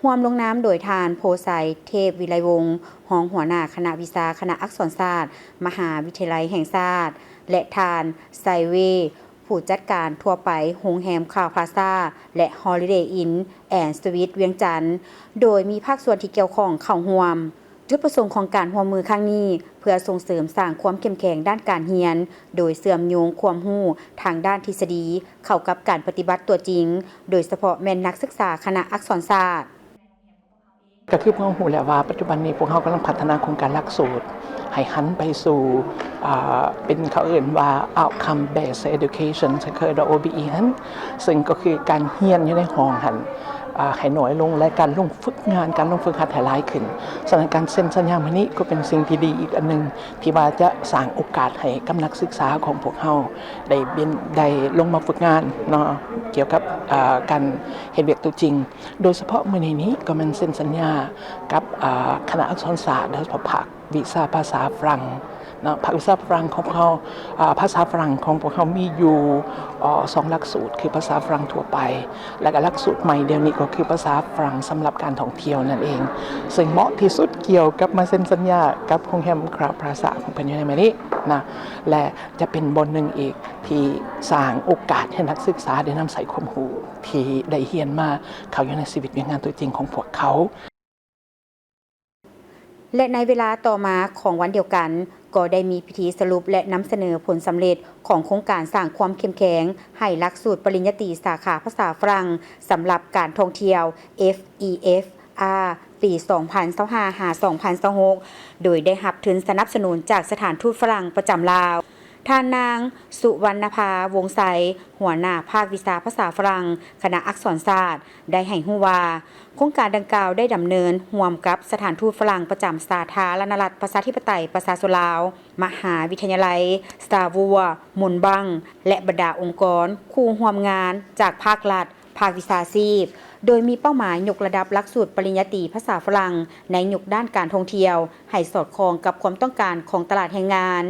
ຮ່ວມລົງນາມໂດຍທ່ານ ໂພໄຊ ເທບວິໄລວົງ ຮອງຫົວໜ້າຄະນະວິຊາ ຄະນະອັກສອນສາດ ມະຫາວິທະຍາໄລແຫ່ງຊາດ ແລະ ທ່ານ ໄຊເວ ຜູ້ຈັດການທົ່ວໄປໂຮງແຮມຄລາວພລາຊາ ແລະ Holiday Inn and Suites ວຽງຈັນ, ໂດຍມີພາກສ່ວນທີ່ກ່ຽວຂ້ອງເຂົ້າຮ່ວມ. ຈຸດປະສົງຂອງການຮ່ວມມືຄັ້ງນີ້ ເພື່ອສົ່ງເສີມສ້າງຄວາມເຂັ້ມແຂງດ້ານການຮຽນ, ໂດຍເຊື່ອມໂຍງຄວາມຮູ້ທາງດ້ານທິດສະດີເຂົ້າກັບການປະຕິບັດຕົວຈິງ, ໂດຍສະເພາະແມ່ນນັກສຶກສາຄະນະອັກສອນສາດ. ກໍຄືພວກເຮົາຮູ້ແລ້ວວ່າ ປັດຈຸບັນນີ້ພວກເຮົາກຳລັງພັດທະນາໂຄງການຫຼັກສູດໃຫ້ຫັນໄປສູ່ ອ່າ ເປັນ ເຂົາເອີ້ນວ່າ outcome based education ເຂົາເອີ້ນວ່າ ໂອບີອີ ຫັ້ນ ເຊິ່ງກໍຄືການຮຽນຢູ່ໃນຫ້ອງຫັ້ນ ອ່າ ໃຫ້ໜ້ອຍລົງ ແລະ ການລົງຝຶກງານ ການລົງຝຶກຫັດໃຫ້ຫຼາຍຂຶ້ນ. ສະນັ້ນ ການເຊັນສັນຍາມື້ນີ້ກໍເປັນສິ່ງທີ່ດີອີກອັນໜຶ່ງ ທີ່ວ່າຈະສ້າງໂອກາດໃຫ້ກັບນັກສຶກສາຂອງພວກເຮົາໄດ້ເປັນ ໄດ້ລົງມາຝຶກງານເນາະ ກ່ຽວກັບ ອ່າ ການເຮັດວຽກຕົວຈິງ. ໂດຍສະເພາະມື້ນີ້ນີ້ກໍແມ່ນເຊັນສັນຍາກັບ ອ່າ ຄະນະອັກສອນສາດ ໂດຍສະເພາະພາກວິຊາພາສາຝຣັ່ງເນາະ. ພາກວິຊາຝຣັ່ງຂອງພວກເຮົາ ອ່າ ພາສາຝຣັ່ງຂອງພວກເຮົາມີຢູ່ ເອີ່ ສອງຫຼັກສູດ ຄືພາສາຝຣັ່ງທົ່ວໄປ ແລະ ກໍຫຼັກສູດໃໝ່ດຽວນີ້ກໍຄືພາສາຝຣັ່ງສຳລັບການທ່ອງທ່ຽວນັ້ນເອງ ເຊິ່ງເໝາະທີ່ສຸດກ່ຽວກັບມາເຊັນສັນຍາກັບໂຮງແຮມຄລາວພລາຊາຂອງເພິ່ນຢູ່ໃນມື້ນີ້ນະ ແລະ ຈະເປັນບ່ອນໜຶ່ງອີກທີ່ສ້າງໂອກາດໃຫ້ນັກສຶກສາໄດ້ນຳໃຊ້ຄວາມຮູ້ທີ່ໄດ້ຮຽນມາເຂົ້າຢູ່ໃນຊີວິດວຽກງານຕົວຈິງຂອງພວກເຂົາ. ແລະ ໃນເວລາຕໍ່ມາຂອງວັນດຽວກັນ ກໍໄດ້ມີພິທີສະຫຼຸບ ແລະ ນຳສະເໜີຜົນສຳເລັດຂອງໂຄງການສ້າງຄວາມເຂັ້ມແຂງໃຫ້ຫຼັກສູດປະລິນຍາຕີສາຂາພາສາຝຣັ່ງ ສຳລັບການທ່ອງທ່ຽວ ເອັຟ ອີ ເອັຟ ອາ ປີສອງພັນຊາວຫ້າ ຫາ ສອງພັນຊາວຫົກ ໂດຍໄດ້ຮັບທຶນສະໜັບສະໜູນຈາກສະຖານທູດຝຣັ່ງປະຈຳລາວ. ທ່ານນາງ ສຸວັນນະພາ ວົງໄຊ ຫົວໜ້າພາກວິຊາພາສາຝຣັ່ງ ຄະນະອັກສອນສາດ ໄດ້ໃຫ້ຮູ້ວ່າ ໂຄງການດັ່ງກ່າວໄດ້ດຳເນີນຮ່ວມກັບສະຖານທູດຝຣັ່ງປະຈຳສາທາລະນະລັດ ປະຊາທິປະໄຕ ປະຊາຊົນລາວ, ມະຫາວິທະຍາໄລ Star Wars, Moonbug ແລະ ບັນດາອົງກອນຄູ່ຮ່ວມງານຈາກພາກລັດ, ພາກວິຊາຊີບ, ໂດຍມີເປົ້າໝາຍຍົກລະດັບຫຼັກສູດປະລິນຍາຕີພາສາຝຣັ່ງໃນຍຸກດ້ານການທ່ອງທ່ຽວ ໃຫ້ສອດຄ່ອງກັບຄວາມຕ້ອງການຂອງຕະຫຼາດແຮງງານ.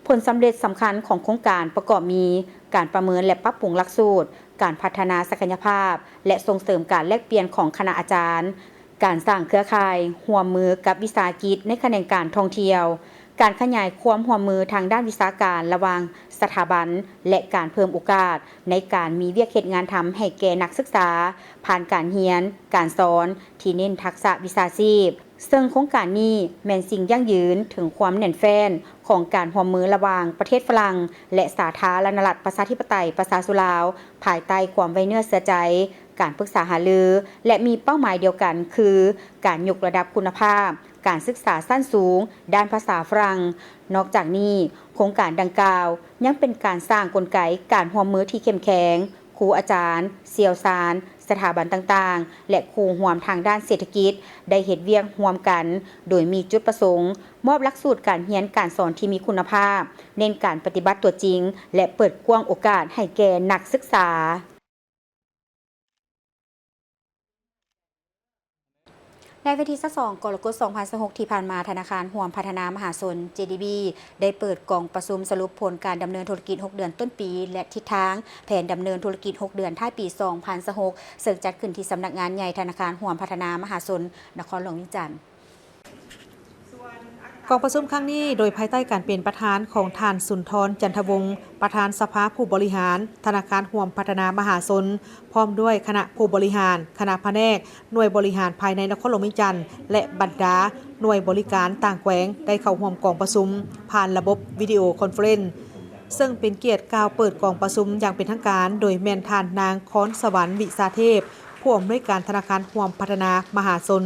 ຜົນສຳເລັດສຳຄັນຂອງໂຄງການປະກອບມີ ການປະເມີນ ແລະ ປັບປຸງຫຼັກສູດ, ການພັດທະນາສັກກະຍະພາບ ແລະ ສົ່ງເສີມການແລກປ່ຽນຂອງຄະນະອາຈານ, ການສ້າງເຄືອຂ່າຍຮ່ວມມືກັບວິສາຫະກິດໃນຂະແໜງການທ່ອງທ່ຽວ, ການຂະຫຍາຍຄວາມຮ່ວມມືທາງດ້ານວິຊາການລະຫວ່າງສະຖາບັນ ແລະ ການເພີ່ມໂອກາດໃນການມີວຽກເຮັດງານທຳໃຫ້ແກ່ນັກສຶກສາ ຜ່ານການຮຽນ, ການສອນທີ່ເນັ້ນທັກສະວິຊາຊີບ. ເຊິ່ງໂຄງການນີ້ແມ່ນສິ່ງຢັ້ງຢືນເຖິງຄວາມແໜ້ນແຟ້ນ ຂອງການຮ່ວມມືລະຫວ່າງປະເທດຝຣັ່ງ ແລະ ສາທາລະນະລັດ ປະຊາທິປະໄຕ ປະຊາຊົນລາວ ພາຍໃຕ້ຄວາມໄວ້ເນື້ອເຊື່ອໃຈ, ການປຶກສາຫາລື ແລະ ມີເປົ້າໝາຍດຽວກັນ ຄື ການຍົກລະດັບຄຸນນະພາບການສຶກສາຊັ້ນສູງດ້ານພາສາຝຣັ່ງ. ນອກຈາກນີ້, ໂຄງການດັ່ງກ່າວຍັງເປັນການສ້າງກົນໄກການຮ່ວມມືທີ່ເຂັ້ມແຂງ, ຄູອາຈານ, ຊ່ຽວຊານ, ສະຖາບັນຕ່າງໆ ແລະ ຄູ່ຮ່ວມທາງດ້ານເສດຖະກິດ ໄດ້ເຮັດວຽກຮ່ວມກັນ, ໂດຍມີຈຸດປະສົງມອບຫຼັກສູດການຮຽນການສອນທີ່ມີຄຸນນະພາບ, ເນັ້ນການປະຕິບັດຕົວຈິງ ແລະ ເປີດກວ້າງໂອກາດໃຫ້ແກ່ນັກສຶກສາ. ໃນວັນທີຊາວສອງ ກໍລະກົດ ສອງພັນຊາວຫົກ ທີ່ຜ່ານມາ, ທະນາຄານຮ່ວມພັດທະນາມະຫາຊົນ ເຈດີບີ ໄດ້ເປີດກອງປະຊຸມສະຫຼຸບຜົນການດຳເນີນທຸລະກິດຫົກເດືອນຕົ້ນປີ ແລະ ທິດທາງແຜນດຳເນີນທຸລະກິດຫົກເດືອນທ້າຍປີ ສອງພັນຊາວຫົກ ເຊິ່ງຈັດຂຶ້ນທີ່ສຳນັກງານໃຫຍ່ທະນາຄານຮ່ວມພັດທະນາມະຫາຊົນ ນະຄອນຫຼວງວຽງຈັນ. ກອງປະຊຸມຄັ້ງນີ້ ໂດຍພາຍໃຕ້ການເປັນປະທານຂອງທ່ານ ສຸນທອນ ຈັນທະວົງ ປະທານສະພາຜູ້ບໍລິຫານທະນາຄານຮ່ວມພັດທະນາມະຫາຊົນ, ພ້ອມດ້ວຍຄະນະຜູ້ບໍລິຫານ, ຄະນະພະແນກ, ໜ່ວຍບໍລິຫານພາຍໃນນະຄອນຫຼວງວຽງຈັນ ແລະ ບັນດາໜ່ວຍບໍລິການຕ່າງແຂວງ ໄດ້ເຂົ້າຮ່ວມກອງປະຊຸມຜ່ານລະບົບວິດີໂອຄອນເຟີເຣັນ ເຊິ່ງເປັນກຽດກ່າວເປີດກອງປະຊຸມຢ່າງເປັນທາງການ ໂດຍແມ່ນທ່ານນາງ ຄອນສະຫວັນ ວິຊາເທບ ຜູ້ອຳນວຍການທະນາຄານຮ່ວມພັດທະນາມະຫາຊົນ.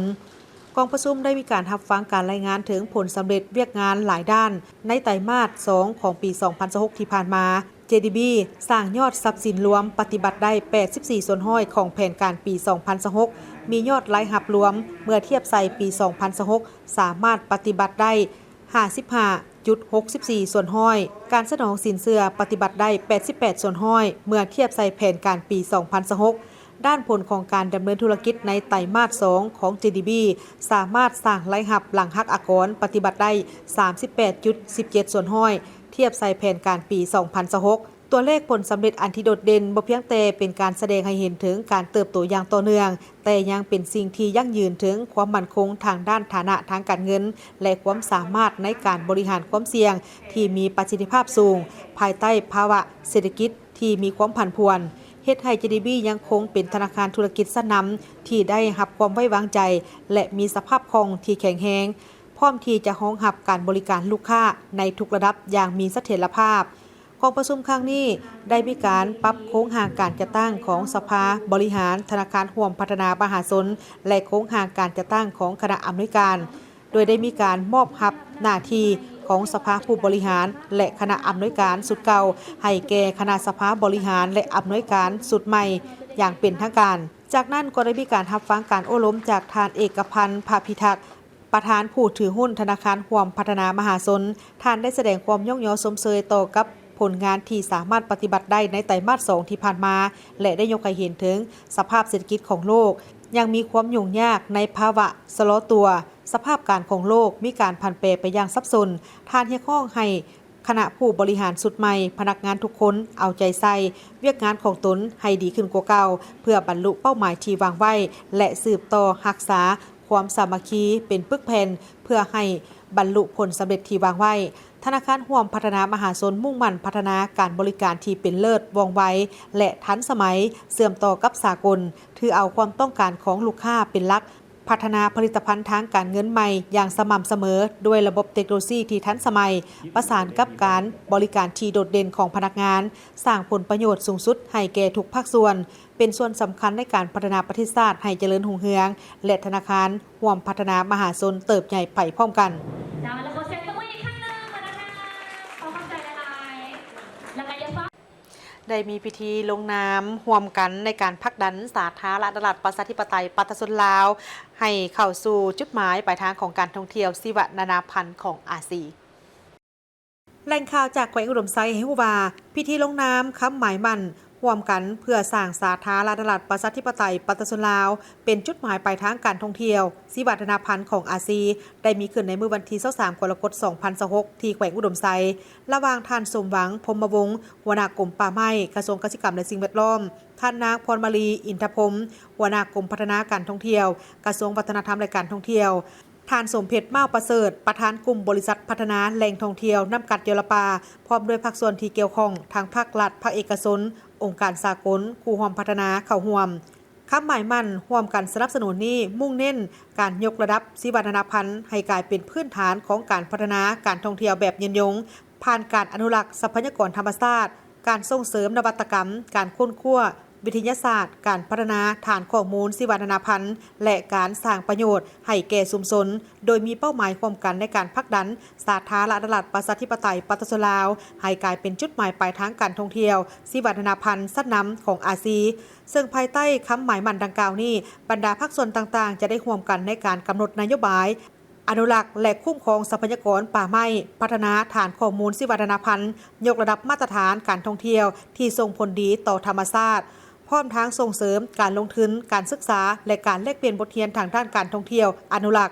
ກອງປະຊຸມໄດ້ມີການຮັບຟັງການລາຍງານເຖິງຜົນສຳເລັດວຽກງານຫຼາຍດ້ານໃນໄຕມາດສອງຂອງປີສອງພັນຊາວຫົກທີ່ຜ່ານມາ. ເຈດີບີ ສ້າງຍອດຊັບສິນລວມປະຕິບັດໄດ້ແປດສິບສີ່ສ່ວນຮ້ອຍຂອງແຜນການປີສອງພັນຊາວຫົກ, ມີຍອດລາຍຮັບລວມເມື່ອທຽບໃສ່ປີສອງພັນຊາວຫົກ ສາມາດປະຕິບັດໄດ້ຫ້າສິບຫ້າຈຸດຫົກສິບສີ່ສ່ວນຮ້ອຍ, ການສະໜອງສິນເຊື່ອປະຕິບັດໄດ້ແປດສິບແປດສ່ວນຮ້ອຍ ເມື່ອທຽບໃສ່ແຜນການປີສອງພັນຊາວຫົກ. ດ້ານຜົນຂອງການດຳເນີນທຸລະກິດໃນໄຕມາດສອງຂອງ ເຈດີບີ ສາມາດສ້າງລາຍຮັບຫຼັງຫັກອາກອນປະຕິບັດໄດ້ສາມສິບແປດຈຸດສິບເຈັດສ່ວນຮ້ອຍ ທຽບໃສ່ແຜນການປີສອງພັນຊາວຫົກ. ຕົວເລກຜົນສຳເລັດອັນທີ່ໂດດເດັ່ນບໍ່ພຽງແຕ່ເປັນການສະແດງໃຫ້ເຫັນເຖິງການເຕີບໂຕຢ່າງຕໍ່ເນື່ອງ, ແຕ່ຍັງເປັນສິ່ງທີ່ຢັ້ງຢືນເຖິງຄວາມໝັ້ນຄົງທາງດ້ານຖານະທາງການເງິນ ແລະ ຄວາມສາມາດໃນການບໍລິຫານຄວາມສ່ຽງທີ່ມີປະສິດທິພາບສູງ ພາຍໃຕ້ພາວະເສດຖະກິດ ທີ່ມີຄວາມຜັນຜວນ, ເຮັດໃຫ້ ເຈດີບີ ຍັງຄົງເປັນທະນາຄານທຸລະກິດຊັ້ນນຳທີ່ໄດ້ຮັບຄວາມໄວ້ວາງໃຈ ແລະ ມີສະພາບຄ່ອງທີ່ແຂງແຮງ, ພ້ອມທີ່ຈະຮອງຮັບການບໍລິການລູກຄ້າໃນທຸກລະດັບຢ່າງມີສະຖຽນລະພາບ. ກອງປະຊຸມຄັ້ງນີ້ໄດ້ມີການປັບໂຄງຮ່າງການຈັດຕັ້ງຂອງສະພາບໍລິຫານທະນາຄານຮ່ວມພັດທະນາມະຫາຊົນ ແລະ ໂຄງຮ່າງການຈັດຕັ້ງຂອງຄະນະອຳນວຍການ. ໂດຍໄດ້ມີການມອບຮັບໜ້າທີ່ຂອງສະພາຜູ້ບໍລິຫານ ແລະ ຄະນະອຳນວຍການຊຸດເກົ່າ ໃຫ້ແກ່ຄະນະສະພາບໍລິຫານ ແລະ ອຳນວຍການຊຸດໃໝ່ຢ່າງເປັນທາງການ. ຈາກນັ້ນກໍໄດ້ມີການຮັບຟັງການໂອ້ລົມຈາກທ່ານ ເອກະພັນ ພະພິທັກ ປະທານຜູ້ຖືຫຸ້ນທະນາຄານຮ່ວມພັດທະນາມະຫາຊົນ. ທ່ານໄດ້ສະແດງຄວາມຍ້ອງຍໍຊົມເຊີຍຕໍ່ກັບຜົນງານທີ່ສາມາດປະຕິບັດໄດ້ໃນໄຕມາດສອງທີ່ຜ່ານມາ ແລະ ໄດ້ຍົກໃຫ້ເຫັນເຖິງສະພາບເສດຖະກິດຂອງໂລກ ຍັງມີຄວາມຫຍຸ້ງຍາກໃນພາວະຊະລໍຕົວ, ສະພາບການຂອງໂລກມີການຜັນແປໄປຢ່າງສັບສົນ. ທ່ານຮຽກຮ້ອງໃຫ້ຄະນະຜູ້ບໍລິຫານຊຸດໃໝ່, ພະນັກງານທຸກຄົນເອົາໃຈໃສ່ວຽກງານຂອງຕົນໃຫ້ດີຂຶ້ນກວ່າເກົ່າ ເພື່ອບັນລຸເປົ້າໝາຍທີ່ວາງໄວ້ ແລະ ສືບຕໍ່ຮັກສາຄວາມສາມັກຄີເປັນປຶກແຜ່ນ ເພື່ອໃຫ້ບັນລຸຜົນສຳເລັດທີ່ວາງໄວ້. ທະນາຄານຮ່ວມພັດທະນາມະຫາຊົນມຸ່ງໝັ້ນພັດທະນາການບໍລິການທີ່ເປັນເລີດ, ວ່ອງໄວ ແລະ ທັນສະໄໝ, ເຊື່ອມຕໍ່ກັບສາກົນ, ຖືເອົາຄວາມຕ້ອງການຂອງລູກຄ້າເປັນຫຼັກ, ພັດທະນາຜະລິດຕະພັນທາງການເງິນໃໝ່ຢ່າງສະໝ່ຳສະເໝີ ດ້ວຍລະບົບເຕັກໂນໂລຊີທີ່ທັນສະໄໝ, ປະສານກັບການບໍລິການທີ່ໂດດເດັ່ນຂອງພະນັກງານ, ສ້າງຜົນປະໂຫຍດສູງສຸດໃຫ້ແກ່ທຸກພາກສ່ວນ, ເປັນສ່ວນສຳຄັນໃນການພັດທະນາປະເທດຊາດໃຫ້ຈະເລີນຮຸ່ງເຮືອງ ແລະ ທະນາຄານຮ່ວມພັດທະນາມະຫາຊົນເຕີບໃຫຍ່ໄປພ້ອມກັນ. ໄດ້ມີພິທີລົງນາມຮ່ວມກັນໃນການຜັກດັນສາທາລະນະລັດ ປະຊາທິປະໄຕ ປະຊາຊົນລາວ ໃຫ້ເຂົ້າສູ່ຈຸດໝາຍປາຍທາງຂອງການທ່ອງທ່ຽວຊີວະນານາພັນຂອງອາຊີ. ແຫຼ່ງຂ່າວຈາກແຂວງອຸດົມໄຊໃຫ້ຮູ້ວ່າ, ພິທີລົງນາມຄຳໝາຍໝັ້ນຮ່ວມກັນເພື່ອສ້າງສາທາລະນະລັດ ປະຊາທິປະໄຕ ປະຊາຊົນລາວ ເປັນຈຸດໝາຍປາຍທາງການທ່ອງທ່ຽວຊີວະນານາພັນຂອງອາຊີ ໄດ້ມີຂຶ້ນໃນມື້ວັນທີຊາວສາມ ກໍລະກົດ ສອງພັນຊາວຫົກ ທີ່ແຂວງອຸດົມໄຊ ລະຫວ່າງທ່ານ ສົມຫວັງ ພົມມະວົງ ຫົວໜ້າກົມປ່າໄມ້ ກະຊວງກະສິກຳ ແລະ ສິ່ງແວດລ້ອມ, ທ່ານນາງ ພອນມາລີ ອິນທະພົມ ຫົວໜ້າກົມພັດທະນາການທ່ອງທ່ຽວ ກະຊວງວັດທະນະທຳ ແລະ ການທ່ອງທ່ຽວ, ທ່ານ ສົມເພັດ ມ້າວປະເສີດ ປະທານກຸ່ມບໍລິສັດພັດທະນາແຫຼ່ງທ່ອງທ່ຽວນ້ຳກັດ ແກ້ວລະປາ ພ້ອມດ້ວຍພາກສ່ວນທີ່ກ່ຽວຂ້ອງ ທັງພາກລັດ, ພາກເອກະຊົນ, ອົງການສາກົນ, ຄູ່ຮ່ວມພັດທະນາເຂົ້າຮ່ວມ. ຄຳໝາຍໝັ້ນຮ່ວມກັນສະໜັບສະໜູນນີ້ ມຸ່ງເນັ້ນການຍົກລະດັບຊີວະນານາພັນໃຫ້ກາຍເປັນພື້ນຖານຂອງການພັດທະນາການທ່ອງທ່ຽວແບບຍືນຍົງ, ຜ່ານການອະນຸລັກຊັບພະຍາກອນທຳມະຊາດ, ການສົ່ງເສີມນະວັດຕະກຳ, ການຄົ້ນຄວ້າວິທະຍາສາດ, ການພັດທະນາຖານຂໍ້ມູນຊີວະນານາພັນ ແລະ ການສ້າງປະໂຫຍດໃຫ້ແກ່ຊຸມຊົນ, ໂດຍມີເປົ້າໝາຍຮ່ວມກັນໃນການຜັກດັນສາທາລະນະລັດ ປະຊາທິປະໄຕ ປະຊາຊົນລາວ ໃຫ້ກາຍເປັນຈຸດໝາຍປາຍທາງການທ່ອງທ່ຽວຊີວະນານາພັນຊັ້ນນຳຂອງອາຊີ. ເຊິ່ງພາຍໃຕ້ຄຳໝາຍໝັ້ນດັ່ງກ່າວນີ້, ບັນດາພາກສ່ວນຕ່າງໆ ຈະໄດ້ຮ່ວມກັນໃນການກຳນົດນະໂຍບາຍ ອະນຸລັກ ແລະ ຄຸ້ມຄອງຊັບພະຍາກອນປ່າໄມ້, ພັດທະນາຖານຂໍ້ມູນຊີວະນານາພັນ, ຍົກລະດັບມາດຕະຖານການທ່ອງທ່ຽວທີ່ສົ່ງຜົນດີຕໍ່ທຳມະຊາດ, ພ້ອມທັງສົ່ງເສີມການລົງທຶນ, ການສຶກສາ ແລະ ການແລກປ່ຽນບົດຮຽນທາງດ້ານການທ່ອງທ່ຽວອະນຸລັກ.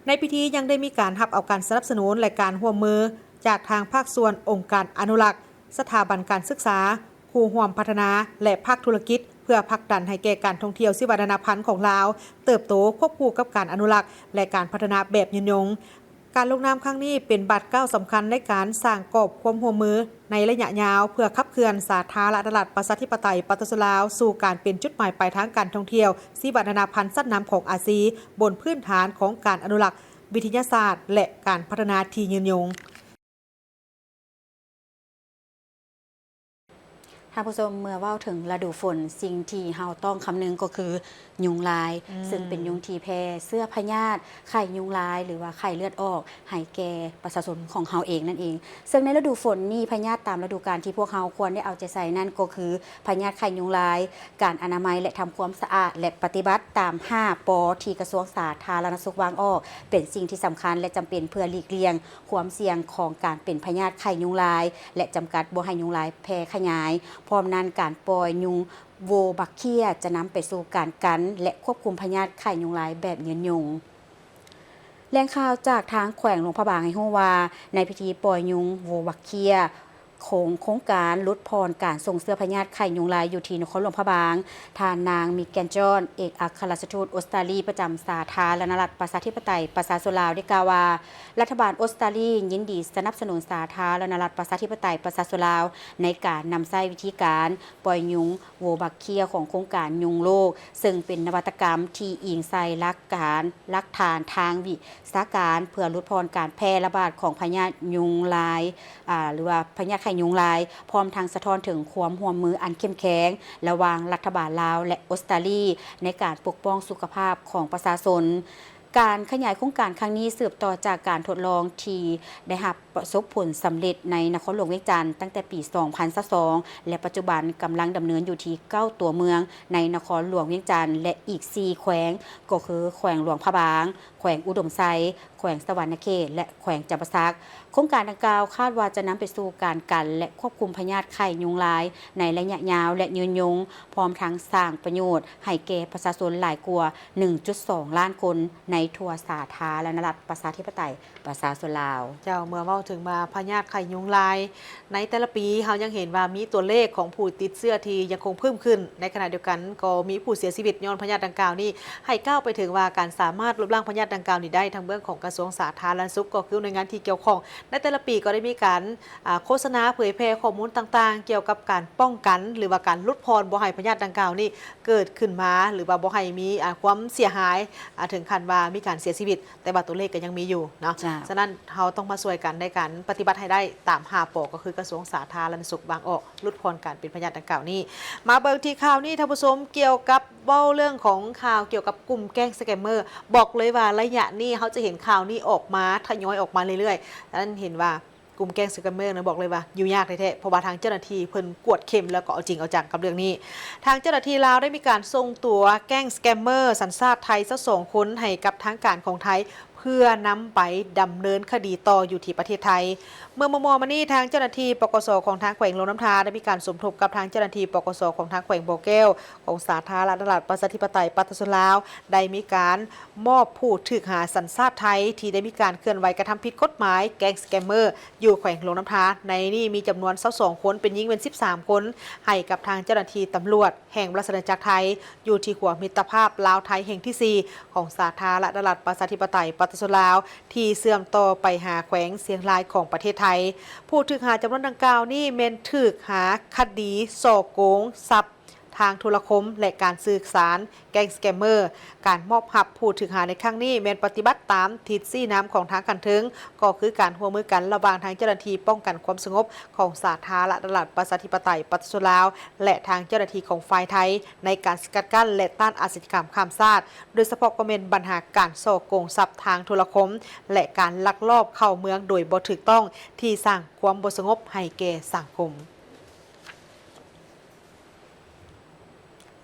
ໃນພິທີຍັງໄດ້ມີການຮັບເອົາການສະໜັບສະໜູນ ແລະ ການຮ່ວມມືຈາກທາງພາກສ່ວນ, ອົງການອະນຸລັກ, ສະຖາບັນການສຶກສາ, ຄູ່ຮ່ວມພັດທະນາ ແລະ ພາກທຸລະກິດ ເພື່ອຜັກດັນໃຫ້ແກ່ການທ່ອງທ່ຽວຊີວະນານາພັນຂອງລາວເຕີບໂຕຄວບຄູ່ກັບການອະນຸລັກ ແລະ ການພັດທະນາແບບຍືນຍົງ. ການລົງນາມຄັ້ງນີ້ເປັນບາດກ້າວສຳຄັນໃນການສ້າງກອບຄວາມຮ່ວມມືໃນໄລຍະຍາວ ເພື່ອຂັບເຄື່ອນສາທາລະນະລັດ ປະຊາທິປະໄຕ ປະຊາຊົນລາວ ສູ່ການເປັນຈຸດໝາຍປາຍທາງການທ່ອງທ່ຽວຊີວະນານາພັນຊັ້ນນຳຂອງອາຊີ ບົນພື້ນຖານຂອງການອະນຸລັກວິທະຍາສາດ ແລະ ການພັດທະນາທີ່ຍືນຍົງ. ທ່ານຜູ້ຊົມ, ເມື່ອເວົ້າເຖິງລະດູຝົນ, ສິ່ງທີ່ເຮົາຕ້ອງຄຳນຶງກໍຄືຍຸງລາຍ, ອືມ ເຊິ່ງເປັນຍຸງທີ່ແຜ່ເຊື້ອພະຍາດໄຂ້ຍຸງລາຍ ຫຼືວ່າໄຂ້ເລືອດອອກໃຫ້ແກ່ປະຊາຊົນຂອງເຮົາເອງນັ້ນເອງ. ເຊິ່ງໃນລະດູຝົນນີ້, ພະຍາດຕາມລະດູການທີ່ພວກເຮົາຄວນໄດ້ເອົາໃຈໃສ່ນັ້ນກໍຄືພະຍາດໄຂ້ຍຸງລາຍ. ການອະນາໄມ ແລະ ທຳຄວາມສະອາດ ແລະ ປະຕິບັດຕາມຫ້າ ປ ທີ່ກະຊວງສາທາລະນະສຸກວາງອອກ ເປັນສິ່ງທີ່ສຳຄັນ ແລະ ຈຳເປັນເພື່ອຫຼີກລ່ຽງ ຄວາມສ່ຽງຂອງການເປັນພະຍາດໄຂ້ຍຸງລາຍ ແລະ ຈຳກັດບໍ່ໃຫ້ຍຸງລາຍແຜ່ຂະຫຍາຍ. ພ້ອມນັ້ນ, ການປ່ອຍຍຸງໂວບັກເຄຍຈະນຳໄປສູ່ການກັນ ແລະ ຄວບຄຸມພະຍາດໄຂ້ຍຸງລາຍແບບຍືນຍົງ. ແຫຼ່ງຂ່າວຈາກທາງແຂວງຫຼວງພະບາງໃຫ້ຮູ້ວ່າ, ໃນພິທີປ່ອຍຍຸງໂວບັກເຄຍ ໂຄງ ໂຄງການຫຼຸດຜ່ອນການສົ່ງເຊື້ອພະຍາດໄຂ້ຍຸງລາຍຢູ່ທີ່ນະຄອນຫຼວງພະບາງ, ທ່ານນາງ ມິກແກນຈອນ ເອກອັກຄະລັດຖະທູດອົດສະຕາລີປະຈຳສາທາລະນະລັດ ປະຊາທິປະໄຕ ປະຊາຊົນລາວ ໄດ້ກ່າວວ່າ, ລັດຖະບານອົດສະຕາລີຍິນດີສະໜັບສະໜູນສາທາລະນະລັດ ປະຊາທິປະໄຕ ປະຊາຊົນລາວ ໃນການນຳໃຊ້ວິທີການປ່ອຍຍຸງໂວບັກເຄຍຂອງໂຄງການຍຸງໂລກ, ເຊິ່ງເປັນນະວັດຕະກຳທີ່ອີງໃສ່ຫຼັກການ, ຫຼັກຖານທາງວິຊາການ ເພື່ອຫຼຸດຜ່ອນການແຜ່ລະບາດຂອງພະຍາດຍຸງລາຍ ອາ ຫຼືວ່າພະຍາດໄຂ້ຍຸງລາຍ, ພ້ອມທັງສະທ້ອນເຖິງຄວາມຮ່ວມມືອັນເຂັ້ມແຂງລະຫວ່າງລັດຖະບານລາວ ແລະ ອົດສະຕາລີ ໃນການປົກປ້ອງສຸຂະພາບຂອງປະຊາຊົນ. ການຂະຫຍາຍໂຄງການຄັ້ງນີ້ ສືບຕໍ່ຈາກການທົດລອງທີ່ໄດ້ຮັບປະສົບຜົນສຳເລັດໃນນະຄອນຫຼວງວຽງຈັນຕັ້ງແຕ່ປີສອງພັນຊາວສອງ ແລະ ປັດຈຸບັນກຳລັງດຳເນີນຢູ່ທີ່ເກົ້າຕົວເມືອງໃນນະຄອນຫຼວງວຽງຈັນ ແລະ ອີກສີ່ແຂວງ ກໍຄືແຂວງຫຼວງພະບາງ, ແຂວງອຸດົມໄຊ, ແຂວງສະຫວັນນະເຂດ ແລະ ແຂວງຈຳປາສັກ. ໂຄງການດັ່ງກ່າວຄາດວ່າຈະນຳໄປສູ່ການກັນ ແລະ ຄວບຄຸມພະຍາດໄຂ້ຍຸງລາຍໃນໄລຍະຍາວ ແລະ ຍືນຍົງ, ພ້ອມທັງສ້າງປະໂຫຍດໃຫ້ແກ່ປະຊາຊົນຫຼາຍກວ່າໜຶ່ງຈຸດສອງລ້ານຄົນໃນທົ່ວສາທາລະນະລັດປະຊາທິປະໄຕປະຊາຊົນລາວ. ເຈົ້າ, ເມື່ອເວົ້າເຖິງວ່າພະຍາດໄຂ້ຍຸງລາຍ ໃນແຕ່ລະປີ ເຮົາຍັງເຫັນວ່າມີຕົວເລກຂອງຜູ້ຕິດເຊື້ອທີ່ຍັງຄົງເພີ່ມຂຶ້ນ, ໃນຂະນະດຽວກັນກໍມີຜູ້ເສຍຊີວິດຍ້ອນພະຍາດດັ່ງກ່າວນີ້, ໃຫ້ກ່າວໄປເຖິງວ່າການສາມາດລົບລ້າງພະຍາດດັ່ງກ່າວນີ້ໄດ້ ທາງເບື້ອງຂອງກະຊວງສາທາລະນະສຸກ ກໍຄືໜ່ວຍງານທີ່ກ່ຽວຂ້ອງ ໃນແຕ່ລະປີກໍໄດ້ມີການ ອາ ໂຄສະນາເຜີຍແຜ່ຂໍ້ມູນຕ່າງໆ ກ່ຽວກັບການປ້ອງກັນ ຫຼືວ່າການຫຼຸດຜ່ອນບໍ່ໃຫ້ພະຍາດດັ່ງກ່າວນີ້ເກີດຂຶ້ນມາ ຫຼືວ່າບໍ່ໃຫ້ມີ ອາ ຄວາມເສຍຫາຍ ອາ ເຖິງຂັ້ນວ່າມີການເສຍຊີວິດ. ແຕ່ວ່າຕົວເລກກໍຍັງມີຢູ່ເນາະ. ເຈົ້າ. ສະນັ້ນເຮົາຕ້ອງມາຊ່ວຍກັນໃນການປະຕິບັດໃຫ້ໄດ້ຕາມຫ້າ ປ ກໍຄືກະຊວງສາທາລະນະສຸກວາງອອກ, ຫຼຸດຜ່ອນການເປັນພະຍາດດັ່ງກ່າວນີ້. ມາເບິ່ງທີ່ຂ່າວນີ້ທ່ານຜູ້ຊົມ, ກ່ຽວກັບເວົ້າເລື່ອງຂອງຂ່າວກ່ຽວກັບກຸ່ມແກ້ງສະແກມເມີ, ບອກເລີຍວ່າໄລຍະນີ້ເຮົາຈະເຫັນຂ່າວນີ້ອອກມາ, ທະຍອຍອອກມາເລື້ອຍໆ. ສະນັ້ນເຫັນວ່າກຸ່ມແກ້ງສະແກມເມີນະ, ບອກເລີຍວ່າຫຍຸ້ງຍາກແທ້ໆ, ເພາະວ່າທາງເຈົ້າໜ້າທີ່ເພິ່ນກວດເຂັ້ມ ແລ້ວກໍເອົາຈິງເອົາຈັງກັບເລື່ອງນີ້. ທາງເຈົ້າໜ້າທີ່ລາວໄດ້ມີການສົ່ງຕົວແກ້ງສະແກມເມີສັນຊາດໄທຊາວສອງຄົນໃຫ້ກັບທາງການຂອງໄທ ເພື່ອນຳໄປດຳເນີນຄະດີຕໍ່ຢູ່ທີ່ປະເທດໄທ. ເມື່ອມໍ່ໆມານີ້ ທາງເຈົ້າໜ້າທີ່ ປກສ ຂອງທາງແຂວງຫຼວງນ້ຳທາ ໄດ້ມີການສົມທົບກັບທາງເຈົ້າໜ້າທີ່ ປກສ ຂອງທາງແຂວງບໍ່ແກ້ວ ຂອງສາທາລະນະລັດ ປະຊາທິປະໄຕ ປະຊາຊົນລາວ ໄດ້ມີການມອບຜູ້ຖືກຫາສັນຊາດໄທ ທີ່ໄດ້ມີການເຄື່ອນໄຫວກະທຳຜິດກົດໝາຍແກ້ງສະແກມເມີ ຢູ່ແຂວງຫຼວງນ້ຳທາ. ໃນນີ້ມີຈຳນວນຊາວສອງຄົນ ເປັນຍິງແມ່ນສິບສາມຄົນ ໃຫ້ກັບທາງເຈົ້າໜ້າທີ່ຕຳຫຼວດ ແຫ່ງລາຊະອານາຈັກໄທ ຢູ່ທີ່ຂົວມິດຕະພາບລາວ-ໄທແຫ່ງທີສີ່ ຂອງສາທາລະນະລັດ ປະຊາທິປະໄຕ ປະຊາຊົນລາວ ທີ່ເຊື່ອມຕໍ່ໄປຫາແຂວງຊຽງລາຍຂອງປະເທດໄທ. ຜູ້ຖືກຫາຈຳນວນດັ່ງກ່າວນີ້ແມ່ນຖືກຫາຄະດີສໍ້ໂກງຊັບ ທາງໂທລະຄົມ ແລະ ການສື່ສານ ແກ້ງສະແກມເມີ. ການມອບຮັບຜູ້ຖືກຫາໃນຄັ້ງນີ້ ແມ່ນປະຕິບັດຕາມທິດຊີ້ນຳຂອງທາງຂັ້ນເທິງ, ກໍຄືການຮ່ວມມືກັນລະຫວ່າງທາງເຈົ້າໜ້າທີ່ປ້ອງກັນຄວາມສະຫງົບຂອງສາທາລະນະລັດ ປະຊາທິປະໄຕ ປະຊາຊົນລາວ ແລະ ທາງເຈົ້າໜ້າທີ່ຂອງຝ່າຍໄທ ໃນການສະກັດກັ້ນ ແລະ ຕ້ານອາຊຍາກຳຂ້າມຊາດ, ໂດຍສະເພາະກໍແມ່ນບັນຫາການສໍ້ໂກງຊັບທາງໂທລະຄົມ ແລະ ການລັກລອບເຂົ້າເມືອງໂດຍບໍ່ຖືກຕ້ອງ ທີ່ສ້າງຄວາມບໍ່ສະຫງົບໃຫ້ແກ່ສັງຄົມ.